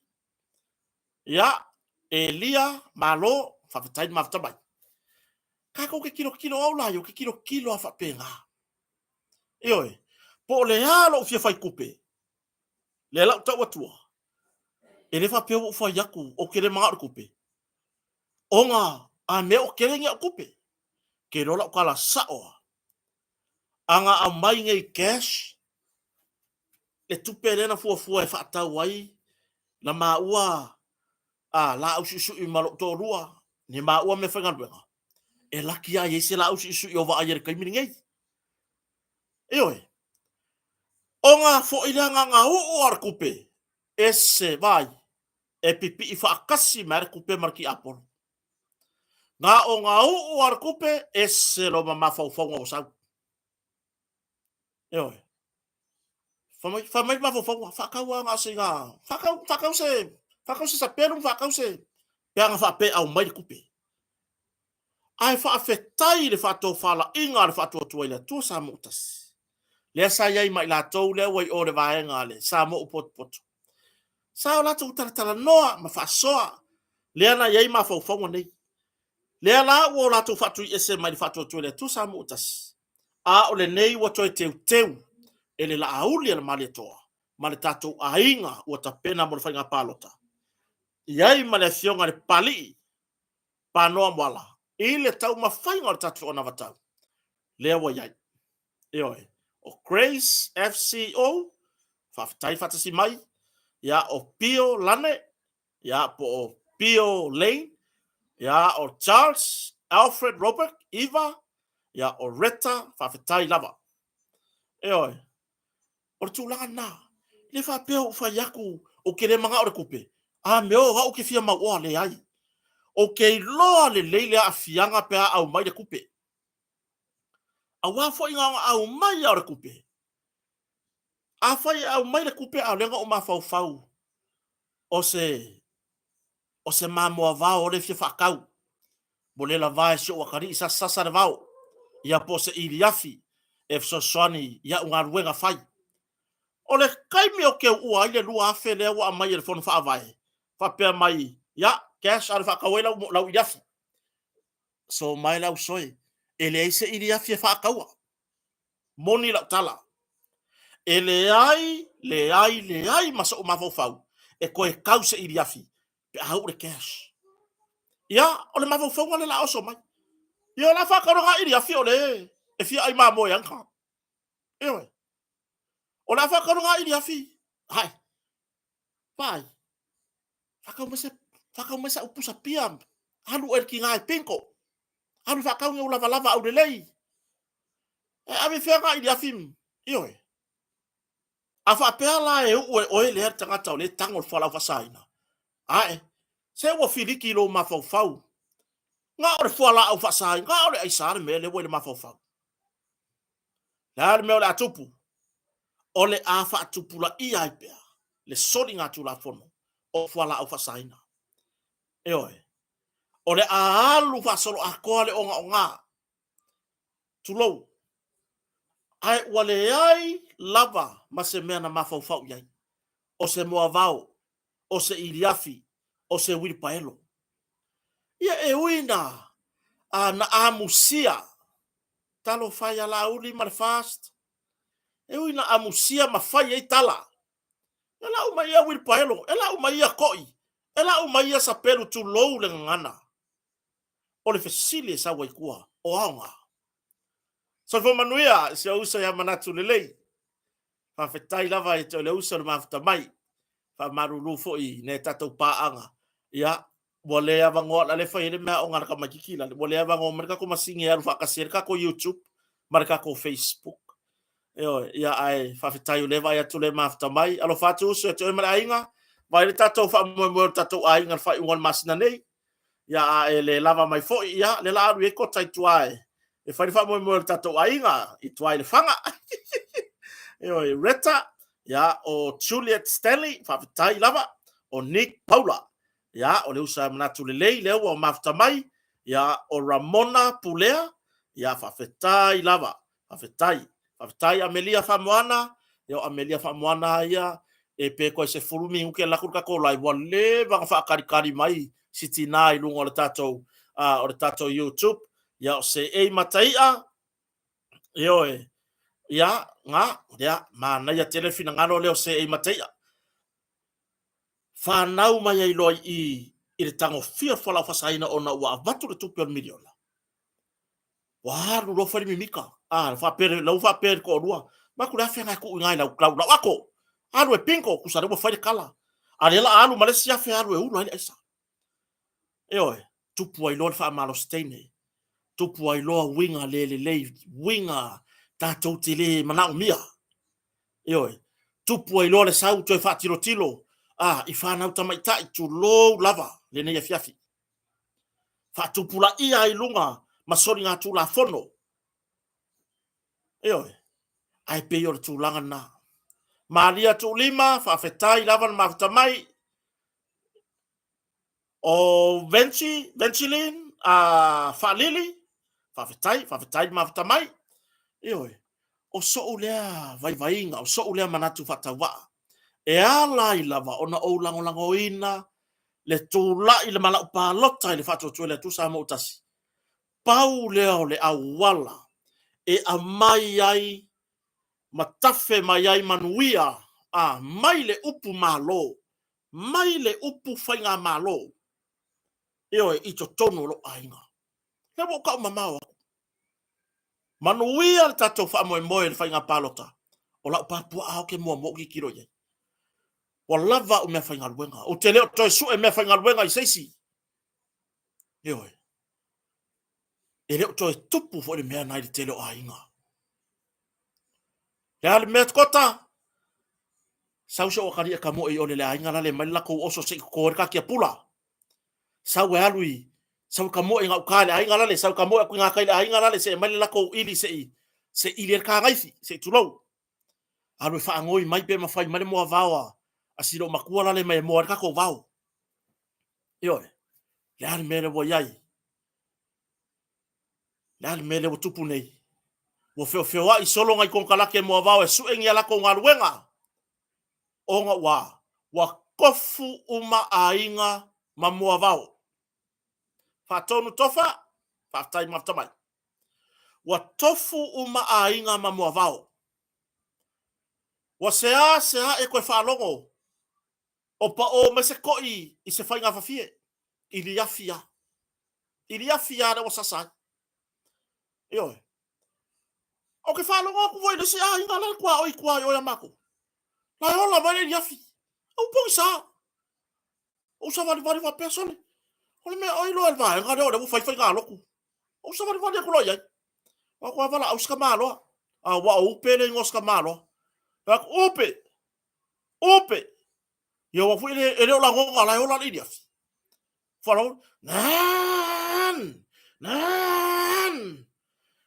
Ia, Elia, malo, faafetai le mafuta mai. Tatou te tilotilo au la, ou te tilotilo lava faapena. Ioe, po o le a lou fia fai tupe, lea la ou tau atua. E le faapea ua ou fai atu ou te le manao i le tupe, ona a mea o tele ni au tupe, ke iloa lau tala sao lava. A na aumai nei cash le tupe lea na fuafua e faatau ai la maua a laau suisui ma lou toalua, ni maua meafaigaluega, e laki lava i ai se laau suisui o vaaia i le taimi lenei. Ioe. Ona foi le agaga uu lava o le tupe, ese vai, e pipii faatasi mai lava le tupe ma le tiapolo. Na ona uu lava o le tupe, ese loma mafaufauga ua sau. Ioe. Fai mai, fai mai le mafaufauga, faatau lava na o sina, faatau, faatau se, faatau se sapelu ma faatau se, pe ana faapea e aumai le tupe. Ae faafetai i le faatofalaiga a le Faatuatua i le Atua Samoa ua Tasi, lea sa i ai ma i latou lea ua i o i le vaega a le Samoa ua Potopoto. Sa o latou talatalanoa ma faasoa, lea na i ai mafaufauga nei. Lea la ua o latou faatuiese mai le Faatuatua i le Atua Samoa ua Tasi, a o lenei ua toe teuteu e le Laauli a le Malietoa ma le tatou aiga ua tapena mo le faiga palota, i ai ma le Afioga i le Papalii Panoa Moala i le taumafaiga o le tatou anavatau lea ua i ai. Ioe, o Grace FCO, faafetai faatasi mai, ia o Pio Lane, ia po o Pio Lane, ia o Charles Alfred Robert Iva, ia o Retta, faafetai lava. Ioe, O le tulaga lena. E le faapea ua ou fai atu ou te le manao i le tupe, a mea o au ou te fia mauoa, leai. Ou te iloa lelei le aafiaga pe a aumai le tupe. Aua foi na ona aumai lava o le tupe. Afai e aumai le tupe a o lea na ou mafaufau o se o se mamoa vao lea e fia faatau, mo le lava e si ou atalii sasasa le vao, ia po o se iliafi e fesoasoani i au galuega fai. O le taimi ou te uua ai le 2000 lea ua aumai e le Fono Faavae, faapea mai, ia, cash a o le faatau ai lau, lau iliafi. So mai le ausoe, e leai se iliafi e faataua. Moni lau tala. E leai, leai, leai ma sou mafaufau e toe tau se iliafi pe a uu le cash. Ia, o le mafaufauga lea o le a oso mai. Ia, o le a faatau lena iliafi o le e fia ai mamoe ai na. Ioe. O le a faatau lena iliafi. Hai. Vaai. Faatau mai se, faatau mai sa'u pusa pia, alu oe i le tiga e bingo. Alu e faatau ni ou lavalava aulelei. E ave fea na iliafi, ioe. A faapea la e uu e oe lea le tagata o lea e tago le fualaau faasaina, ae, se ua filiki i lou mafaufau. Na o le fualaau faasaina, na o le aisa le mea lea ua i le mafaufau. Le a le mea o le a tupu? O le a faatupulaia ai pea le soligatulafono o fualaau faasaina. Ioe. O le a alu faasoloatoa le ogaoga. Tulou. Ae ua leai lava ma se mea na mafaufau i ai. O se moavao, o se iliafi, o se uilipaelo. Ia e ui na a, na amusia talofa e ia Laauli ma le FAST. E ui na amusia ma fai ai tala. E lau mai ia uilipaelo, e lau mai ia toi, e lau mai ia sapelu tulou le gagana. O le fesili e sau ai tua, o aoga. Soifua manuia i si ou uso ia Manatu Lelei. Faafetai lava ia te oe le uso le mafuta mai. Faamalulu foi i nai a tatou paaga. Ia, ua le avanoa, la le fai ai le meaaoga a le tamaitiiti la, ua le avanoa mai le tatou masini e alu faatasi ai le tatou YouTube ma le tatou Facebook. Ioe, ia ae faafetai o lea e vaai atu le mafuta mai. Alofa atu uso ia te oe ma le aiga, vaai le tatou faamoemoe o le tatou aiga i le faaiuga o le masina nei. Ia a e le lava mai foi, ia lea la alu i ai kota i tua e e fai le faamoemoe o le tatou aiga i tua i Lefaga. Ioe, Retta, ia o Juliet Stanley, faafetai lava, o Nick Paula, ia o le uso a manatu lelei lea ua mafuta mai, ia o Ramona Pulea, ia faafetai lava, faafetai. Faafetai Amelia Faamoana, ia o Amelia Faamoana ia e pe toe 10 minute alu atu le tatou live ua leva ona faatalitali mai si tina i luga o le tatou o le tatou YouTube. Ia o Seei Mataia, ioe, ia, nga, ia, manaia tele le finagalo lea o Seei Mataia. Fanau mai ai loa i i i le tagofia o le fualaau faasaina ona ua avatu le tupe o le miliona. Ua alu loa fai le mimika. A, faapea, la ua faapea i le toalua, vaai atu le $1,000 na e tuu i ina i lau, lau, lau ato. Alu e bingo, tusa lea ua fai le kala. A lea la a alu ma le isi $1,000 alu e ula ai le aisa. Ioe, tupu ai loa le faamalosi teine, tupu ai loa uiga le lelei, uiga tatou te le manaomia. Ioe, tupu ai loa le sau toe faatilotilo a i fanau tamaitai, tulou lava lenei afiafi. Faatupulaia ai luga ma soligatulafono. Ioe, ae pei o le tulaga lena. Malia Tuulima, faafetai lava le mafuta mai. O Venci, Vencilin, a Faalili, faafetai, faafetai le mafuta mai. Ioe, o so'u lea vaivaiga, o so'u lea manatu faatauvaa, e ala ai lava ona ou lagolagoina le tulai le malau palota i le Faatuatua i le Atua Samoa ua Tasi. Pau lea o le auala e aumai ai ma tafe mai ai manuia a mai le upu Malo mai le upu faigamalo, ioe, i totonu o lou aiga. Lea ua ou tau mamao atu. Manuia le tatou faamoemoe i le faiga palota, o lau papuaa ou te muamua ou tilotilo i ai. Ua lava au meafaigaluega. Ou te le o toe sue meafaigaluega i se isi. Ioe. E le o toe tupu foi le mea na i le tele o aiga. Le a le mea kota? Sau se atalii e tamoe i ole le aiga lale mai le latou oso se i toto ai le katia pula. Sau e alu i, sau e tamoe i gauta i le aiga lale, sau e tamoe atu i gatai i le aiga lale se i aumai le latou ili se i se i ili ai le kagaifi, se i tulou. Alu e faanoi mai pe mafai mai le moavao a, a si loomatua lale mai e moa ai le tatou vao. Ioe, le a le mea lea ua i ai? Le a le mea lea ua tupu nei? Ua feofeoai solo nai konekarate moavao e sue ni a latou galuega, ona ua ua tofu uma aiga ma moavao. Faatonu Tofa, faafetai mafuta mai. Ua tofu uma aiga ma moavao. Ua seāseā e toe faalogo o paō mai se toʻi i se faigafafie, i liafi lava. I liafi lava lea ua sasa ai. Ioe. Ou te faalogo atu foi i le isi aiga la e tuaoi i tua i o ia matou. La e ola mai le iliafi. Ou pogisa. Ou savalivali faapea, sole, o le mea oi loa i le vaega lea o lea ua fai faigalotu. Ou savalivali atu loa i ai. Ou atu, a valaau si tamaloa. A ua o Upe le igoa o si tamaloa. Fai atu, Upe! Upe! Ia ua foi e le o lagona la e ola le iliafi. Faalogo, Nan! Nan!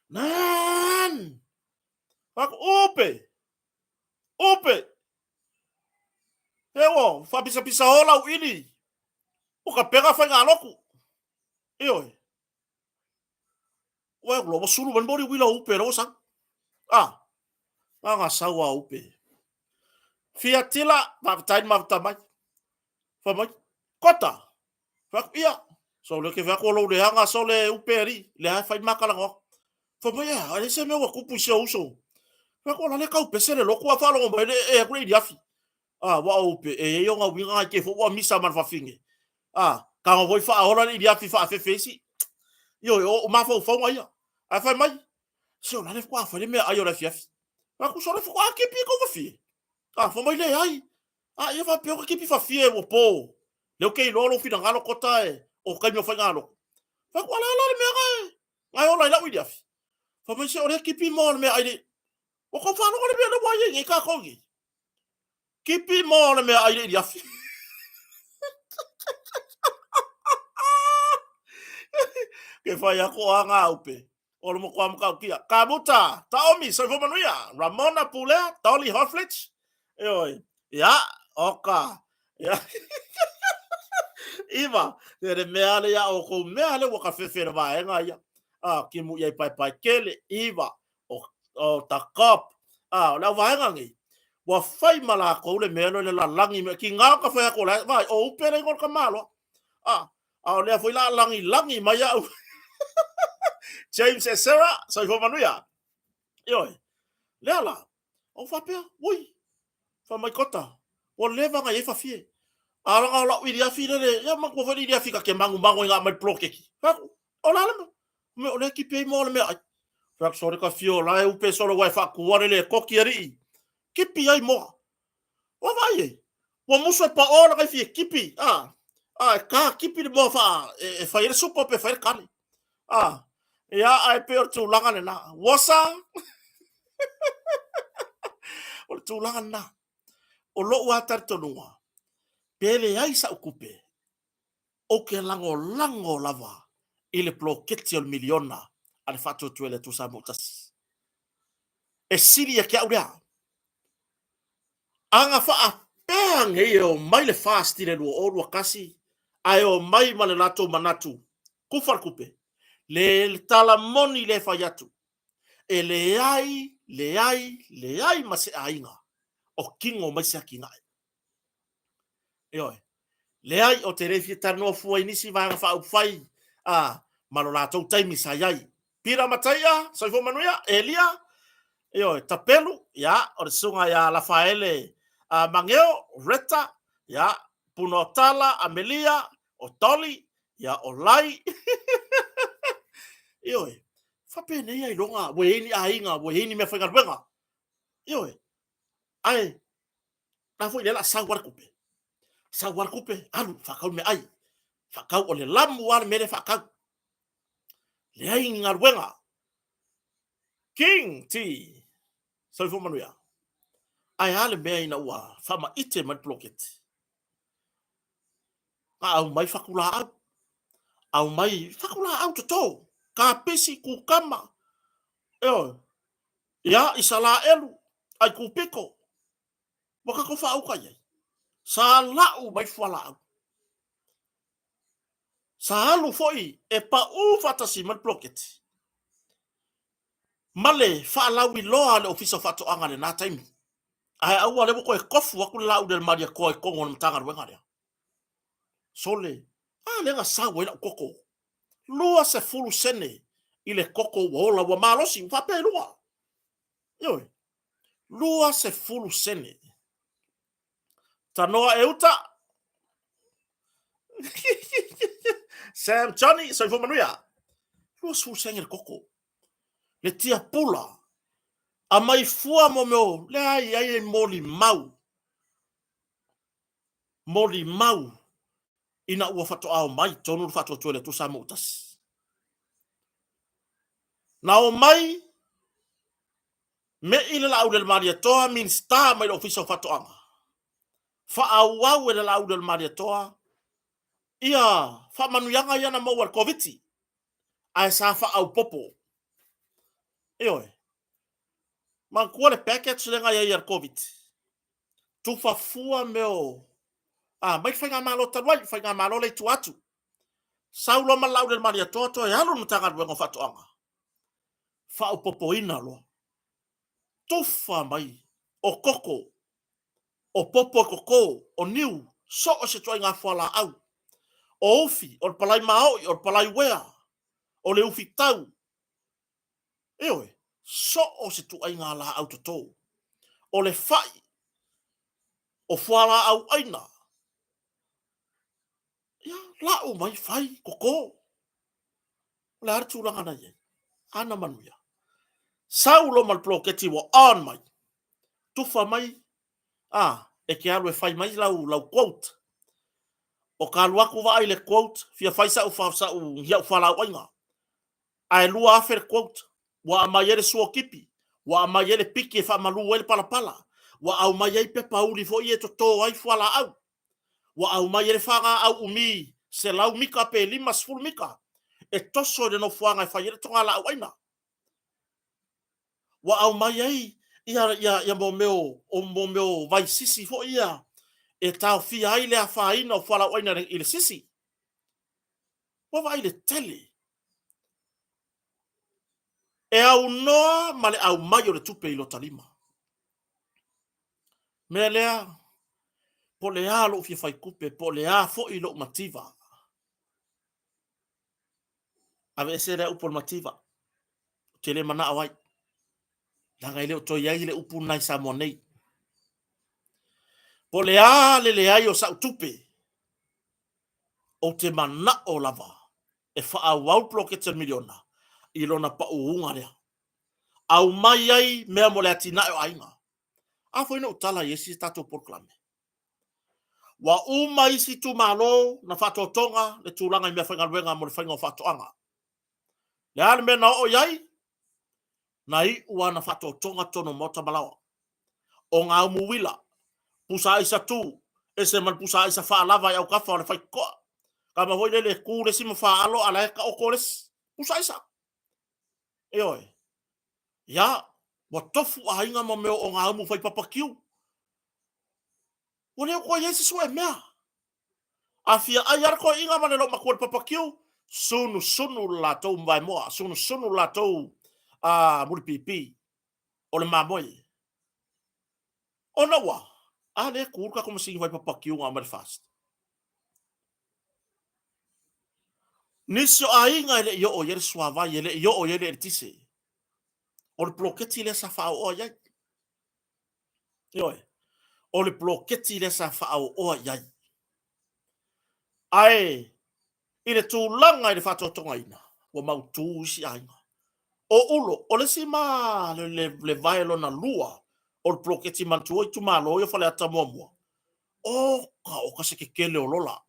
Nan! Fai atu, Upe! Upe! E ua faapisapisa ola au ili. O ka pega faigalotu. Ioe. Ua ua ua sulu mai le moli uila o upe la ua sau. Ah, nga sau a upe. Fia tila, faafetai le mafuta mai. Fai mai, kota. Fai atu, ia. So le ke fai atu o lou leaga so le upe alii, lea e fai makalanga atu. Fai mai, ea, a leai se mea ua tupu i si ou uso. Fai atu, o la le tau pese le lotu a faalogo mai le ee atu le iliafi. A, ua o upe, e i ai ona uiga nai te foi ua misa ma le fafine. A, tago foi faaola le iliafi faafefe isi. Ioe, o mafaufauga ia. Ae fai mai, se o la le faatoa fai le meaai o le afiafi. Fai atu, sole faatoa kipi kou fafie. A, fai mai, leai. A, ia faapea o ka kipi fafie ua po. Lea ou te iloa lou finagalo kota e o taimi o faigalotu. Fai atu, a le a la le mea na e ola ai lau iliafi. Fai mai, se o lea kipi mo le meaai le... Ua tou faalogo le mea lea ua i ai nei tatou nei. Kipi mo le meaai le iliafi. Ke whai ako a ngā upe. O le mokoa matautia. Ka muta, Taomi, soifua manuia. Ramona Pulea, Dolly Hoflich. E oi. Ia, oka. Ia. Iva, te le mea le ia o kou mea le ua ka fefe le vaega ia. A, ki mu ia i pae pae kele. Iva, o, o ta cop. A, o le au vaega nei. Ua fai ma lakou le mea lea le lalagi me ki ngā ka whai ako le, vai, o upe le ingoa ka maloa. A, a o lea foi la lagilagi mai au. James e Sarah, soifua manuia. Ioe, lea la, o faapea, ui, fai mai kota, ua leva ona i ai fafie. A laga o lau iliafi lele, ia manatua foi le iliafi ta te magumagu ai na aumai le poloketi. Fai atu, o le a le mea? Mea o lea e tipi ai moa o le meaai. Fai atu, sole ta fio la e upe solo ua e faatua le le koti alii. Tipi ai moa. Ua vaai ai, ua musu e paoa lana ifi e tipi, a, a e ka tipi le moa faa, e, e fai ai le supa pe fai le kale. A, ia, ae pei o le tulaga lena. Uosa! O le tulaga lena. O lou lava talitonuga, pe leai sa'u tupe, ou te lagolago lava i le poloketi o le miliona a le Faatuatua i le Atua Samoa ua Tasi. E sili ia te au lea. A na faapea nei e omai le FAST i le 2021 ae omai ma le latou manatu tufa le tupe, le tala moni lea e fai atu, e leai, leai, leai ma se aiga o tino mai se atinae. Ioe. Leai, ou te le fia talanoa fua i nisi vaega faaupufai a, ma lo latou taimi sa i ai. Pira Mataia, soifua manuia, Elia, ioe, Tapelu, ia, o le susuga ia Lafaele a, Mageo, Reta, ia, Punaotala, Amelia, o Dolly, ia, o Lai. Ioe, faapenei ailoga ua i ai ni aiga, ua i ai ni meafaigaluega. Ioe, ae la foi lea la sau lava le tupe. Sau lava le tupe, alu faatau le meaai. Faatau o le lamu lava le mea lea e faatau. Leai ni galuega. King T. Soifua manuia. Ae a le mea ina ua faamaite mai le poloketi? Na aumai fatulaau. Aumai fatulaau toto. Kapisi, kukama. Ioe. Ia, Isalaelu, Aikupito, ua tatou faauka i ai. Sa lau mai fualaau. Sa alu foi e pau faatasi ma le poloketi ma le faalauiloa a le Ofisa o Faatoaga i lena taimi. Ae aua lea ua toe tofu atu le Laaulialemalietoa i totonu o le Matagaluega lea. Sole, a lea na sau ai lau koko 20 sene i le koko ua ola, ua malosi, ua faapea i luga. Ioe, 20 sene. Tanoa e uta. Sam Johnny, soifua manuia. 20 sene le koko. Le tiapula. Aumai fua mo mea o, leai, ai e molimau. Molimau ina ua faatoa omai i totonu le Faatuatua i le Atua Samoa ua Tasi. Na omai me'i le Laaulialemalietoa, Minisita mai le Ofisa o Faatoaga, faaauau e le Laaulialemalietoa ia faamanuiaga ia na maua i le Koviti, ae sa faaaupopo. Ioe. Manatua le package lea na i ai a le Koviti. Tufa fua mea o a mai le faigamalo talu ai, faigamalo lea i tua atu. Sau loa ma le Laaulialemalietoa toe alu le Matagaluega o Faatoaga, faaopopoina loa. Tufa mai o koko, o popo e toto, o niu, so o se ituaiga fualaau, o ufi, o le palai maoi, o le palai uea, o le ufi tau, Ioe, so o se ituaiga laau toto, o le fai, o fualaau aina, ia, lau mai fai, toto. O le a le tulaga na i ai? A na manuia. Sau loa ma le poloketi ua on mai, tufa mai, a, e te alu e fai mai lau, lau quote. O ka alu atu vaai le quote, fia fai sa'u, sa'u, ni au fualaau aina. Ae 2000 le quote, ua aumai ai le suotipi, ua aumai ai le piki e faamalu ai le palapala, ua aumai ai pepa uli foi ia e toto ai fualaau, ua aumai ai le fagaau umi 100 mita pe 50 mita e toso i le nofoaga e fai ai le togalaau aina. Ua aumai ai ia, ia, ia mo mea o, o mo mea o vai sisi foi ia e taofia ai le afaina o fualaau aina i le sisi. Ua vaai le tele. E aunoa ma le aumai o le tupe i lota lima. Mea lea, po o le a lou fia fai tupe, po o le a foi lou mativa. Aveese lea upu o le mativa. Ou te le manao ai. Leaga e le o toe i ai le upu lena i Samoa nei. Po o le a le leai o sau tupe. Ou te manao lava e faaauau le poloketi o le miliona i lona pauuga lea. Aumai ai mea mo le atinae o aiga. A foi na ou tala i isi tatou polokalame. Ua uma isi itumalo na faatotoga le tulaga i meafaigaluega mo le faiga o faatoaga. Le a le mea na oo i ai? Na iu lava na faatotoga totonu o maota ma laoa. O ngā umu uila, pusa aisa tū, ese ma le pusa aisa faalava i autafa o le faitotoa. Kama foi lele e tū le isi ma faalo a la e taoto le isi. Pusa aisa. Ioe. Ia, ua tofu aiga ma mea o ngā umu fai papakiu. Ua le o toe i ai se sue mea. A fia ai lava le toeaina ma le loomatua i le papakiu, sunusunu le latou vaemoa, sunusunu le latou mulipipi o le mamoe. Ona ua, a lea e tu le tatou masini fai papakiu na aumai le FAST. Nisi o aiga e le i oo i ai le suavai, e le i oo i ai le eletise. O le poloketi lea sa faaooa i ai. Ioe. O le poloketi lea sa faaooa i ai. Ae i le tulaga i le faatoatogaina, ua mautu isi aiga. O Ulo, o le isi ma le, le, le vae lona lua o le poloketi manatua itumalo ia o Faleata muamua, oka oka se tetele o lola.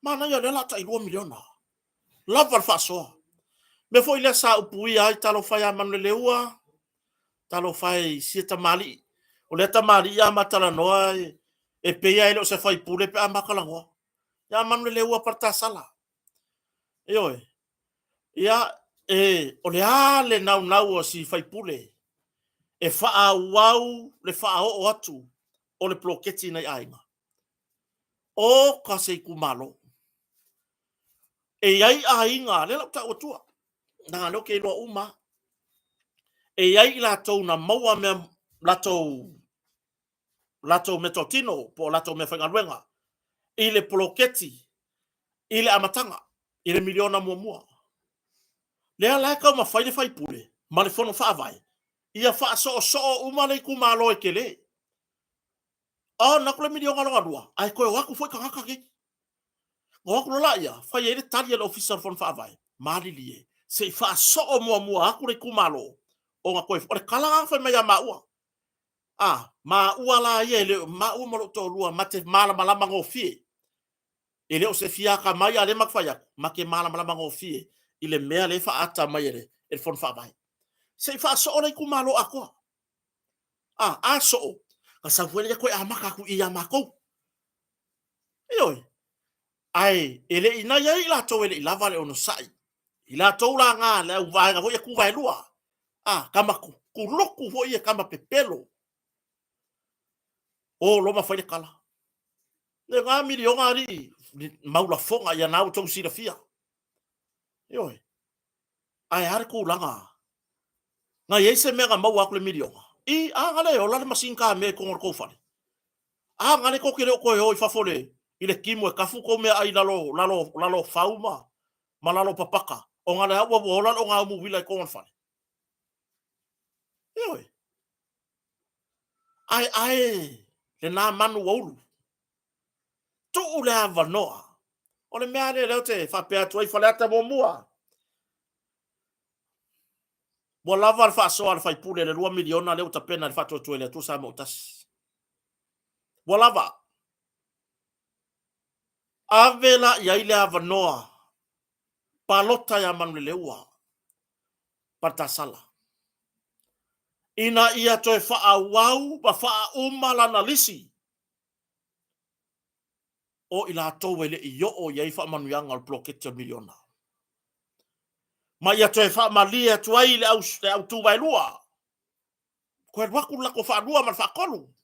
Manaia o lea o le a tai $2 miliona. Lava le faasoa. Mea foi lea sa upuia ai talofa ia Manuleleua, talofa e i sia tamalii. O lea tamalii a ma talanoa e pei lava e le o se faipule pe a ma talanoa. Ia Manuleleua Paletasala. Ioe. Ia, e, o le a le naunau o si faipule e faaauau le faaoo atu o le poloketi i nai aiga. Oka se itumalo. E i ai aiga, lea la ou tau atua, leaga lea ou te iloa uma lava. E i ai i latou na maua mea latou latou meatotino po o latou meafaigaluega i le poloketi i le amataga, i le miliona muamua. Lea la e taumafai le faipule ma le fono faavae ia faasoosoo uma le itumalo e tele. Ona atu le miliona lona lua, ae toe o atu foi tagata nei. Ona o atu loa laia, fai ai le tali a le Ofisa o le Fono Faavae, malilie, se i faasoo muamua atu le itumalo, ona toe... O le tala lena na fai mai ia maua. A, maua la ia, e le o, maua ma lou toalua, ma te malamalama gofie. E le o se fia atamai, a o lea ma te fai atu, ma te malamalama gofie i le mea lea e faaata mai e le Fono Faavae. Se i faasoo le itumalo atoa. A, a soo, na sau foi lea toe amata atu i ia matou. Ioe. Ae e le i nai ai i latou e le i lava le onosai. I latou la na, le au vaega foi e tu vaelua. A, tama kuluku foi e tama pepelo. O loma fai le tala. Le ngā miliona alii maulafoga ia na ua tou silafia. Ioe. Ae a le tulaga? Na i ai se mea na maua atu le miliona? I, a na le ola le masini kamea i totonu o le tou fale? A na le tou te le o toe o i fafo le, i le timu e tafu tou meaai i lalo, lalo, lalo o fau ma, ma lalo o papaka, ona le au ua ola le ogaumu uila i totonu o le fale? Ioe. Ae, ae, lena manu ua ulu. Tuu le avanoa. O le mea lea lea ou te faapea atu ai Faleata muamua. Ua lava le faasoa a le faipule le 2 miliona lea ua tapena i le faatuatua i le Atua Samoa tasi. Ua lava. Ave la i ai le avanoa palota ia Manuleleua Paletasala ina ia toe faaauau ma faauma lana lisi o i latou e le i oo i ai faamanuiaga o le poloketi o le miliona. Ma ia toe faamalie atu ai le au, le au tuvaelua, toe alu atu le latou faalua ma le faatolu.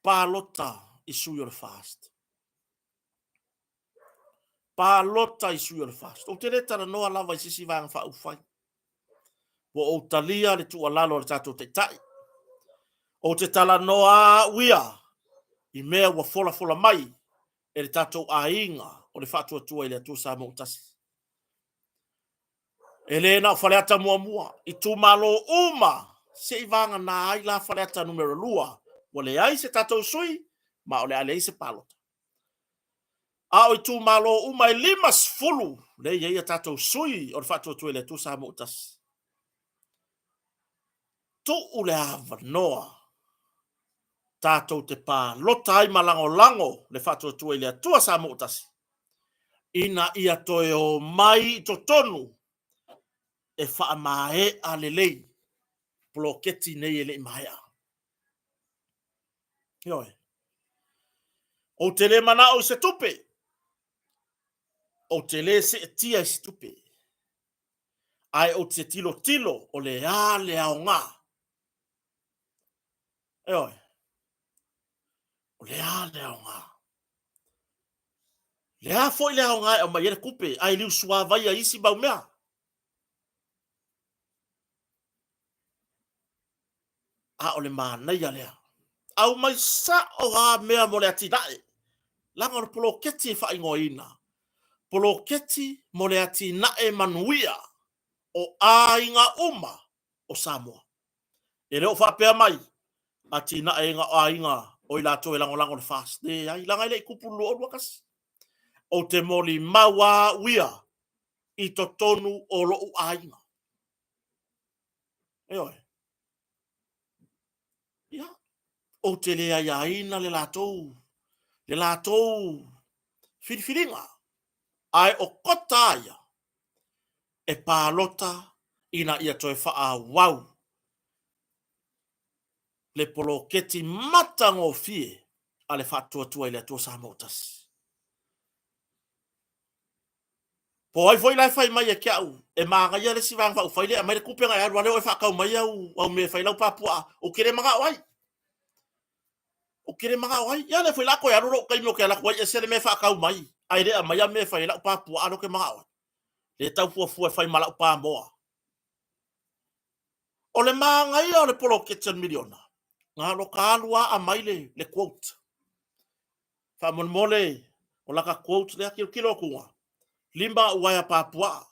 Palota i sui o le FAST. Palota i sui o le FAST. Ou te le talanoa lava i se isi vaega faaupufai. Ua ou talia le tuualalo a le tatou Taitai. Ou te talanoa au ia i mea ua folafola mai e le tatou aiga o le Faatuatua i le Atua Samoa ua Tasi. E le na o Faleata muamua, itumalo uma, se i vagana ai la Faleata numera 2, ua leai se tatou sui, Ma o le a leai se palota. A o itumalo uma e 50 lea e i ai a tatou sui o le Faatuatua i le Atua Samoa ua Tasi. Tuu le avanoa tatou te palota ai ma lagolago le Faatuatua i le Atua Samoa ua Tasi ina ia toe omai i totonu e faamaea lelei poloketi nei e le i maea. Ioe. Ou te le manao i se tupe. Ou te le seetia i se tupe. Ae ou te tilotilo o le a le aoga. Ioe. O le a le aoga. Le a foi le aoga e aumai ai le tupe, ae liusuavai ai isi mau mea. A o le manaia lea. Aumai sao lava mea mo le atinae. Leaga o le poloketi e faaigoaina, poloketi mo le atinae manuia o aiga uma o Samoa. E le o faapea mai, atinae o aiga o i latou e lagolago i le FAST. Leai, leaga e le i tupu i le 2021. Ou te molimau lava au ia i totonu o lou aiga. Ioe. Ia, ou te le aiaina le latou, le latou filifiliga. Ae o kota a ia, e palota ina ia toe faaauau le poloketi matagofie a le Faatuatua i le Atua Samoa ua Tasi. Po o ai foi la e fai mai ia te au, e manaia le isi Vaega Faaupufai lea e aumai le tupe ona e alu lava lea o oe faatau mai au mea e fai ai lau pā puaa. Ou te le manao ai. Ou te le manao ai. Ia lea foi la toe alu lou taimi ou te alu atu ai ese le mea e faatau mai, ae le aumaia mea e fai ai lau pā puaa lea ou te manao ai. Lea e tau fuafua e fai ma lau pā moa. O le manaia o le poloketi o le miliona, na o lota alu lava aumai le quote. Faamolemole, o lata quote lea, tilotilo atu, 5 au uaea pā puaa,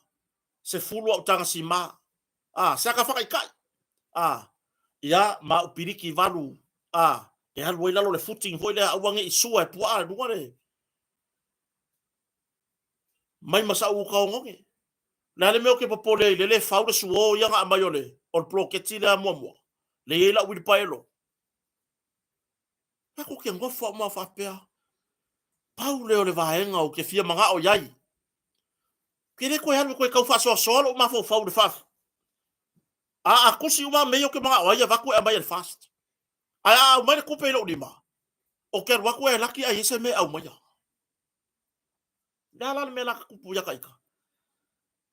10 au taga sima, a, se ata faataitai, a, ia, ma au piliki 8, a, e alu ai lalo le footing foi lea, aua ne i sua e puaa i luga le, mai ma sau uta oneone. O le a le mea ou te popole ai i le le fau le suo ia na aumai o le, o le poloketi lea muamua, lea e i ai lau uilipaelo. Aku ke nofo au ma faapea, pau lea o le vaega ou te fia manao i ai. Ke le koe alu e koe tau faasoasoa lou mafaufau i le faa... A a tusi uma mea ia ou te manao ai, avatu e aumai e le FAST. Ae a aumai le tupe i lou lima, ou te alu atu e laki a i ai se mea e aumaia. Le a la le mea la ka tupu ia ta ita?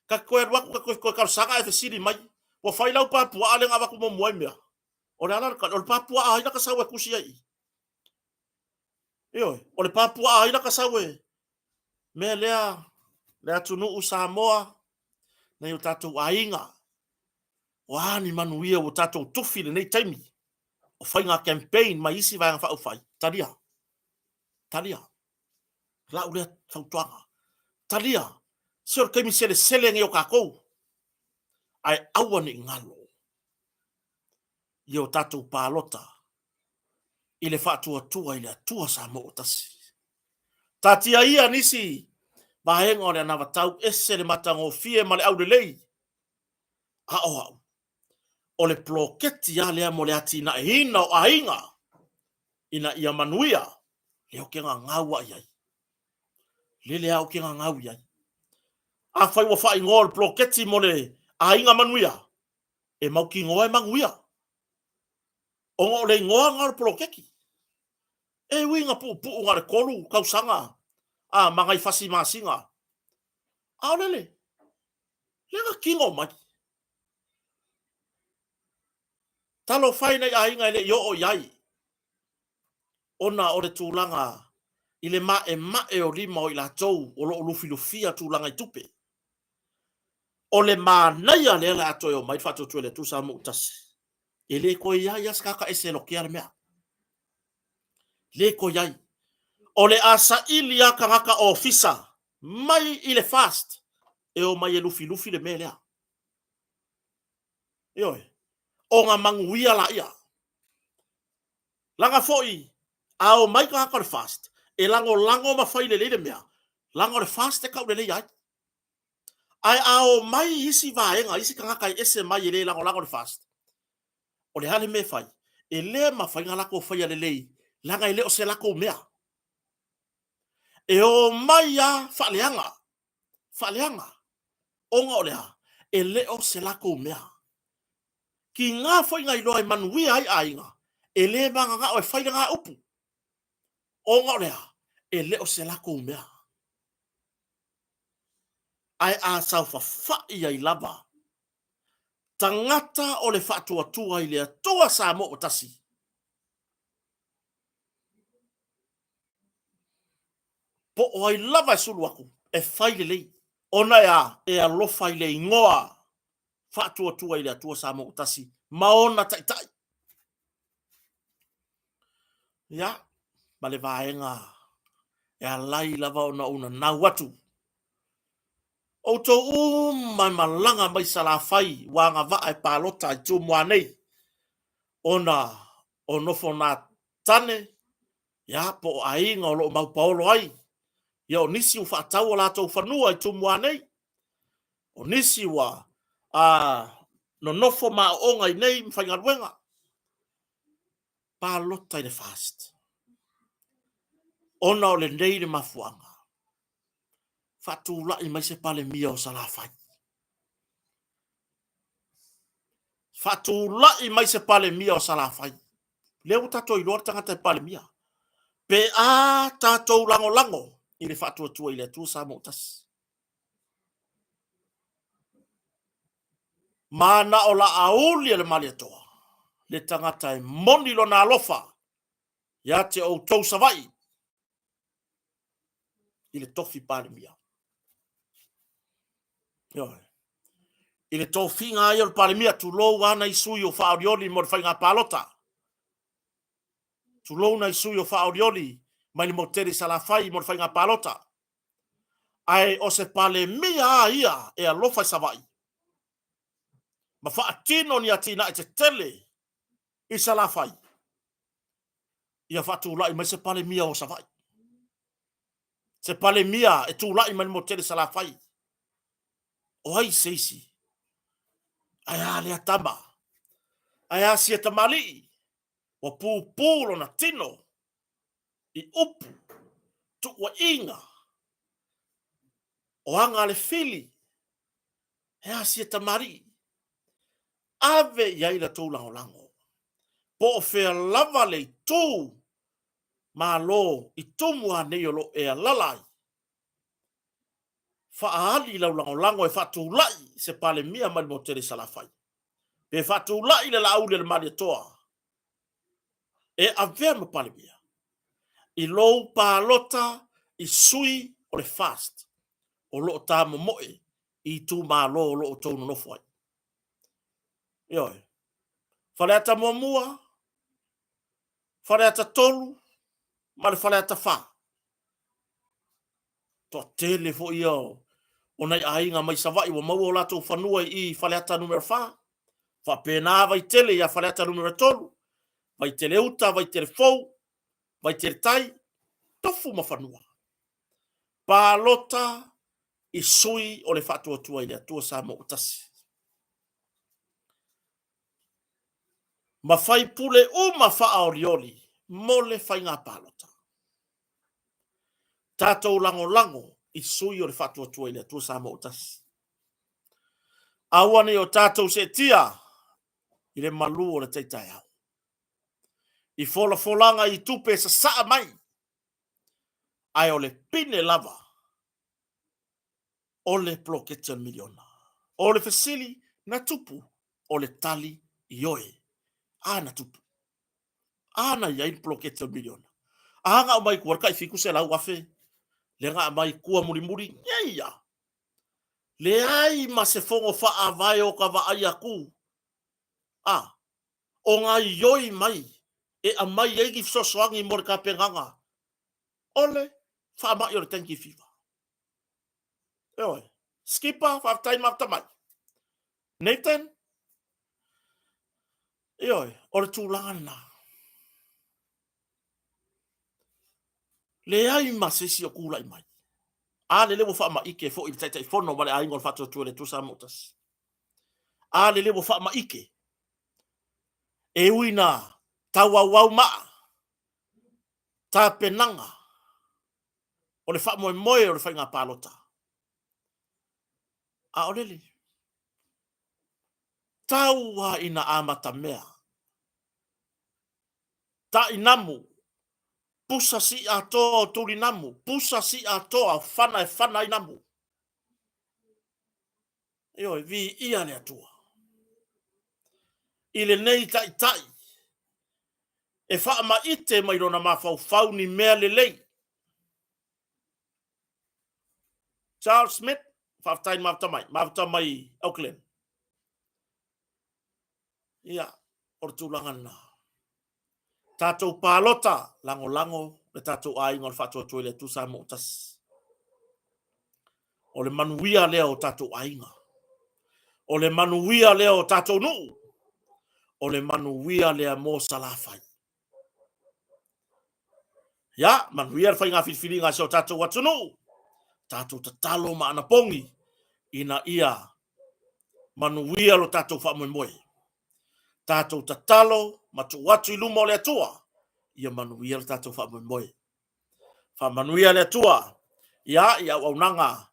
Ka te toe alu atu, ka te toe talosaga ae fesili mai, ua fai lau pā puaa lea na avatu muamua ai mea? O le a la le tali? O le pā puaa a ai la ka sau e tusi ai i i? Ioe, o le pā puaa a ai la ka sau e mea lea, le atunuu Samoa, nai o tatou aiga, o a ni manuia ua tatou tufi i lenei taimi, o faiga campaign mai isi Vaega Faaupufai, talia, talia. Lau lea fautuaga. Talia, se o le taimi selesele nei o tatou, ae aua ne i galo i o tatou palota i le faatuatua i le Atua Samoa ua tasi. Taatia ia nisi vaega o le anavatau ese le matagofie ma le aulelei, a o au, o le poloketi lava lea mo le atinaeina o aiga ina ia manuia, lea ou te gagau lava i ai. Lele lava ou te gagau i ai. Afai ua faaigoa o le poloketi mo le aiga manuia, e mautinoa e manuia. Ona o le igoa lena o le poloketi. E ui ina puupuu na o le 3 tausaga a ma nai fasi masina, a o lele, lea na tino mai. Talofa e nai aiga e le i oo i ai ona o le tulaga i le maemae o lima o i latou o lo o lufilufia tulaga i tupe. O le manaia lea o le a toe omai le faatuatua i le Atua Samoa ua tasi. E le toe i ai lava se tagata ese e lotea le mea. Le toe i ai. O le a saili lava tagata ofisa mai i le FAST e omai e lufilufi le mea lea. Ioe. Ona manuia laia. Leaga foi, A o mai tagata o le FAST e lagolago ma fai lelei le mea, leaga o le FAST e tauleleia ai. Ae a o mai isi vaega, isi tagata e ese mai e le lagolago i le FAST, o le a le mea e fai? E le mafai ona latou faia lelei, leaga e le o se latou mea. E omai lava faaleaga, faaleaga, ona o le a? E le o se latou mea. Tiga foi na iloa e manuia ai aiga, e le mananao e fai lena upu, ona o le a? E le o se latou mea. Ae a saofafai ai lava tagata o le Faatuatua i le Atua Samoa ua Tasi, po o ai lava e sulu atu, e fai lelei, ona e a? E alofa i le igoa Faatuatua i le Atua Samoa ua Tasi ma ona taitai. Ia, ma le vaega e alai lava ona ou nanau atu. Outou uma e malaga mai Salafai ua agavaa e palota i Tumua nei, ona o nofo na tane, ia, po o aiga o lo o maupaolo ai, ia o nisi ua faatau o latou fanua i Tumua nei, o nisi ua a, nonofo ma aooga i nei ma faigaluega. Palota i le FAST ona o lenei le mafuaaga. Faatulai mai se Palemia o Salafai. Faatulai mai se Palemia o Salafai. Lea ua tatou iloa le tagata e Palemia. Pe a tatou lagolago i le Faatuatua i le Atua Samoa Tasi. Manao laauli e le Malietoa le tagata e moni lona alofa ia te outou Savaii i le tofi Palemia. Ioe. I le tofiga ai o le Palemia, tulou lava nai sui o faaolioli mo le faiga palota. Tulou nai sui o faaolioli mai le motele i Salafai mo le faiga palota. Ae o se Palemia a ia e alofa i Savaii ma faatino ni atinae tetele i Salafai, ia faatulai mai se Palemia o Savaii. Se Palemia e tulai mai le motele Salafai. O ai se isi? Ae a lea tama? Ae a sia tamalii? Ua pupū lona tino i upu, tuuaiga, o aga a le fili, e a sia tamalii? Ave i ai la tou lagolago, po o fea lava le itu Malo i Tumua nei o lo o e alala ai. Faaali lau lagolago e faatulai se Palemia mai le motele i Salafai, pe faatulai le Laauli a le Malietoa e avea ma Palemia i lou palota i sui o le FAST o lo o tamomoe i itumalo o lo o outou nonofo ai. Ioe. Faleata muamua, Faleata 3 ma le Faleata 4. Toatele foi ia o nai aiga mai Savaii ua maua o latou fanua i Faleata numera 4. Faapena Vaitele ia Faleata numera 3, Vaitele uta, Vaitele fou, Vaitele tai, tofu ma fanua. Palota i sui o le Faatuatua i le Atua Samoa ua Tasi. Ma faipule uma faaolioli mo le faiga palota. Tatou lagolago i sui o le Faatuatua i le Atua Samoa ua Tasi. Aua ne i o tatou seetia i le malu o le tai taeao. I folafolaga i tupe e sasaa mai, ae o le pine lava o le poloketi o le miliona. O le fesili na tupu, o le tali ioe. A na tupu? A na i ai le poloketi o le miliona? A na aumai tua le tai 700,000 lea na aumai tua mulimuli? Nei a! Leai ma se fono faavae o ka vaai atu. A, o gaioi mai e aumai ai ni fesoasoani mo le tapenaga o le faamai o le dengue fever. Ioe. Skipper, faafetai mafuta mai. Nathan, ioe, o le tulaga lena. Leai ma se isi o tulai mai. A lele ua faamaite foi le Taitaifono ma le Aiga o le Faatuatua i le Atua Samoa Tasi. A lele ua faamaite e ui na tauauau maa tapenaga o le faamoemoe o le faiga palota. A o lele, tau lava ina amatamea, tainamu, pusa siatoa o tulinamu, pusa siatoa o fana e fana ai namu. Ioe, viia le Atua. I lenei taitai e faamaite mai lona mafaufau ni mea lelei. Charles Smith, faafetai mafuta mai, mafuta mai Auckland. Ia, o le tulaga lena. Tatou palota, lagolago le tatou aiga o le Faatuatua i le Atua Samoa Tasi. O le manuia lea o tatou aiga. O le manuia lea o tatou nuu. O le manuia lea mo Salafai. Ia, manuia le faiga filifiliga a si o tatou atunuu. Tatou tatalo ma anapogi ina ia manuia lo tatou faamoemoe. Tatou tatalo ma tuu atu i luma o le Atua ia manuia lo tatou faamoemoe. Faamanuia le Atua ia i auaunaga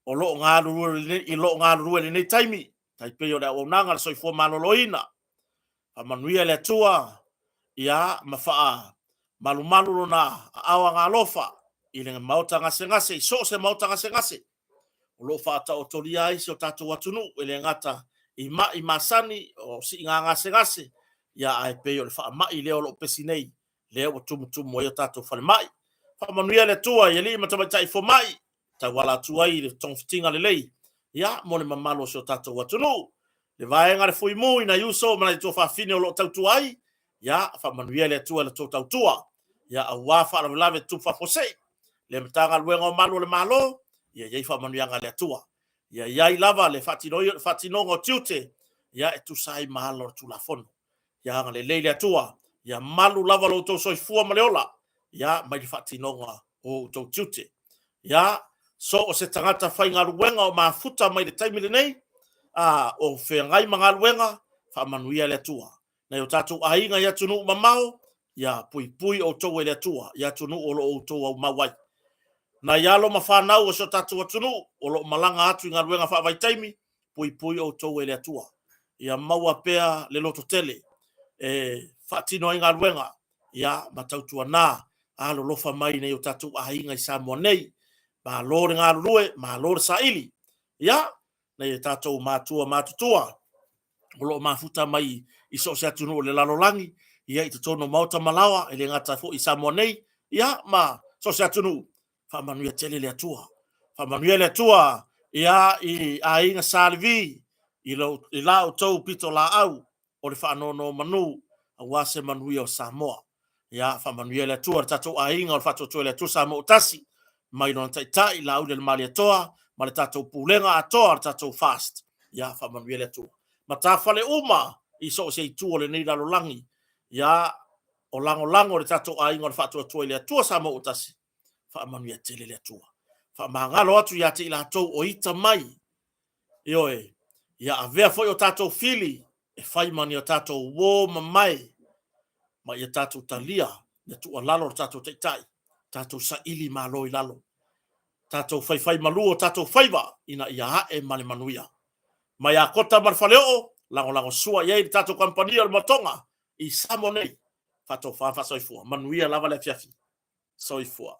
o lo o galulue i lo o galulue i lenei taimi, tai pei o le auaunaga a le soifua maloloina. Faamanuia le Atua ia ma faa malumalu lona aao agaalofa i le maota gasegase, i so o se maota gasegase o lo o faataotolia ai si o tatou atunuu, e le gata i mai masani o siiga gasegase, ia ae pei o le faamai lea o lo o pesi nei, lea ua tumutumu ai o tatou falemai. Faamanuia le Atua i alii ma tamaitai fomai, tauala atu ai i le togafitiga lelei, ia, mo le mamalu o si o tatou atunuu. Le vaega le fuimu i nai uso ma nai tuafafine o lo o tautua ai, ia, faamanuia le Atua i la outou tautua, ia, aua faalavelave tutupu faafuasei. Le Matagaluega o Malu o le Malo, ia i ai faamanuiaga a le Atua. Ia i ai lava le faatinoga o tiute, ia, e tusa ai ma ala o le Tulafono. Ia agalelei le Atua, ia malu lava lo outou soifua ma le ola, ia mai le faatinoga o outou tiute. Ia, so o se tagata faigaluega o mafuta mai le taimi lenei, a o feagai ma galuega, faamanuia le Atua. Nai o tatou aiga i atunuu mamao, ia puipui outou e le Atua i atunuu o lo o outou aumau ai. Nai alo ma fanau o si o tatou atunuu o lo o malaga atu i galuega faavaitaimi, puipui outou e le Atua. Ia maua pea le lototele e faatino ai galuega, ia ma tautuana alolofa mai nei o tatou aiga i Samoa nei. Malo le galulue, malo le saili. Ia, nei e tatou matua matutua o lo o mafuta mai i so o se atunuu o le lalolagi, ia i totonu o maota ma laoa, e le gata foi i Samoa nei, ia ma so o se atunuu, faamanuia tele le Atua. Faamanuia le Atua ia i aiga Sa Levi, i, lo, i la outou pitolaau o le faanonomanu aua se manuia o Samoa. Ia, faamanuia le Atua le tatou aiga o le Faatuatua i le Atua Samoa Tasi, mai lona taitai Laauli o le Malietoa ma le tatou pulega atoa le tatou FAST. Ia, faamanuia le Atua. Matafale uma i so o se itu o lenei lalolagi. Ia, o lagolago le tatou aiga o le Faatuatua i le Atua Samoa Tasi. Faamanuia tele le Atua. Faamagalo atu ia te i latou o ita mai. Ioe, ia avea foi o tatou fili e fai ma ni o tatou uo mamae ma ia tatou talia le tuualalo o le tatou Taitai, tatou saili malo i lalo, tatou faifai malu o tatou faiva ina ia ae ma le manuia. Mai Akota ma le Faleoo, lagolago sua i ai le tatou kamupani o le Matoga i Samoa nei. Faatofa faasoifua. Manuia lava le afiafi. Soifua.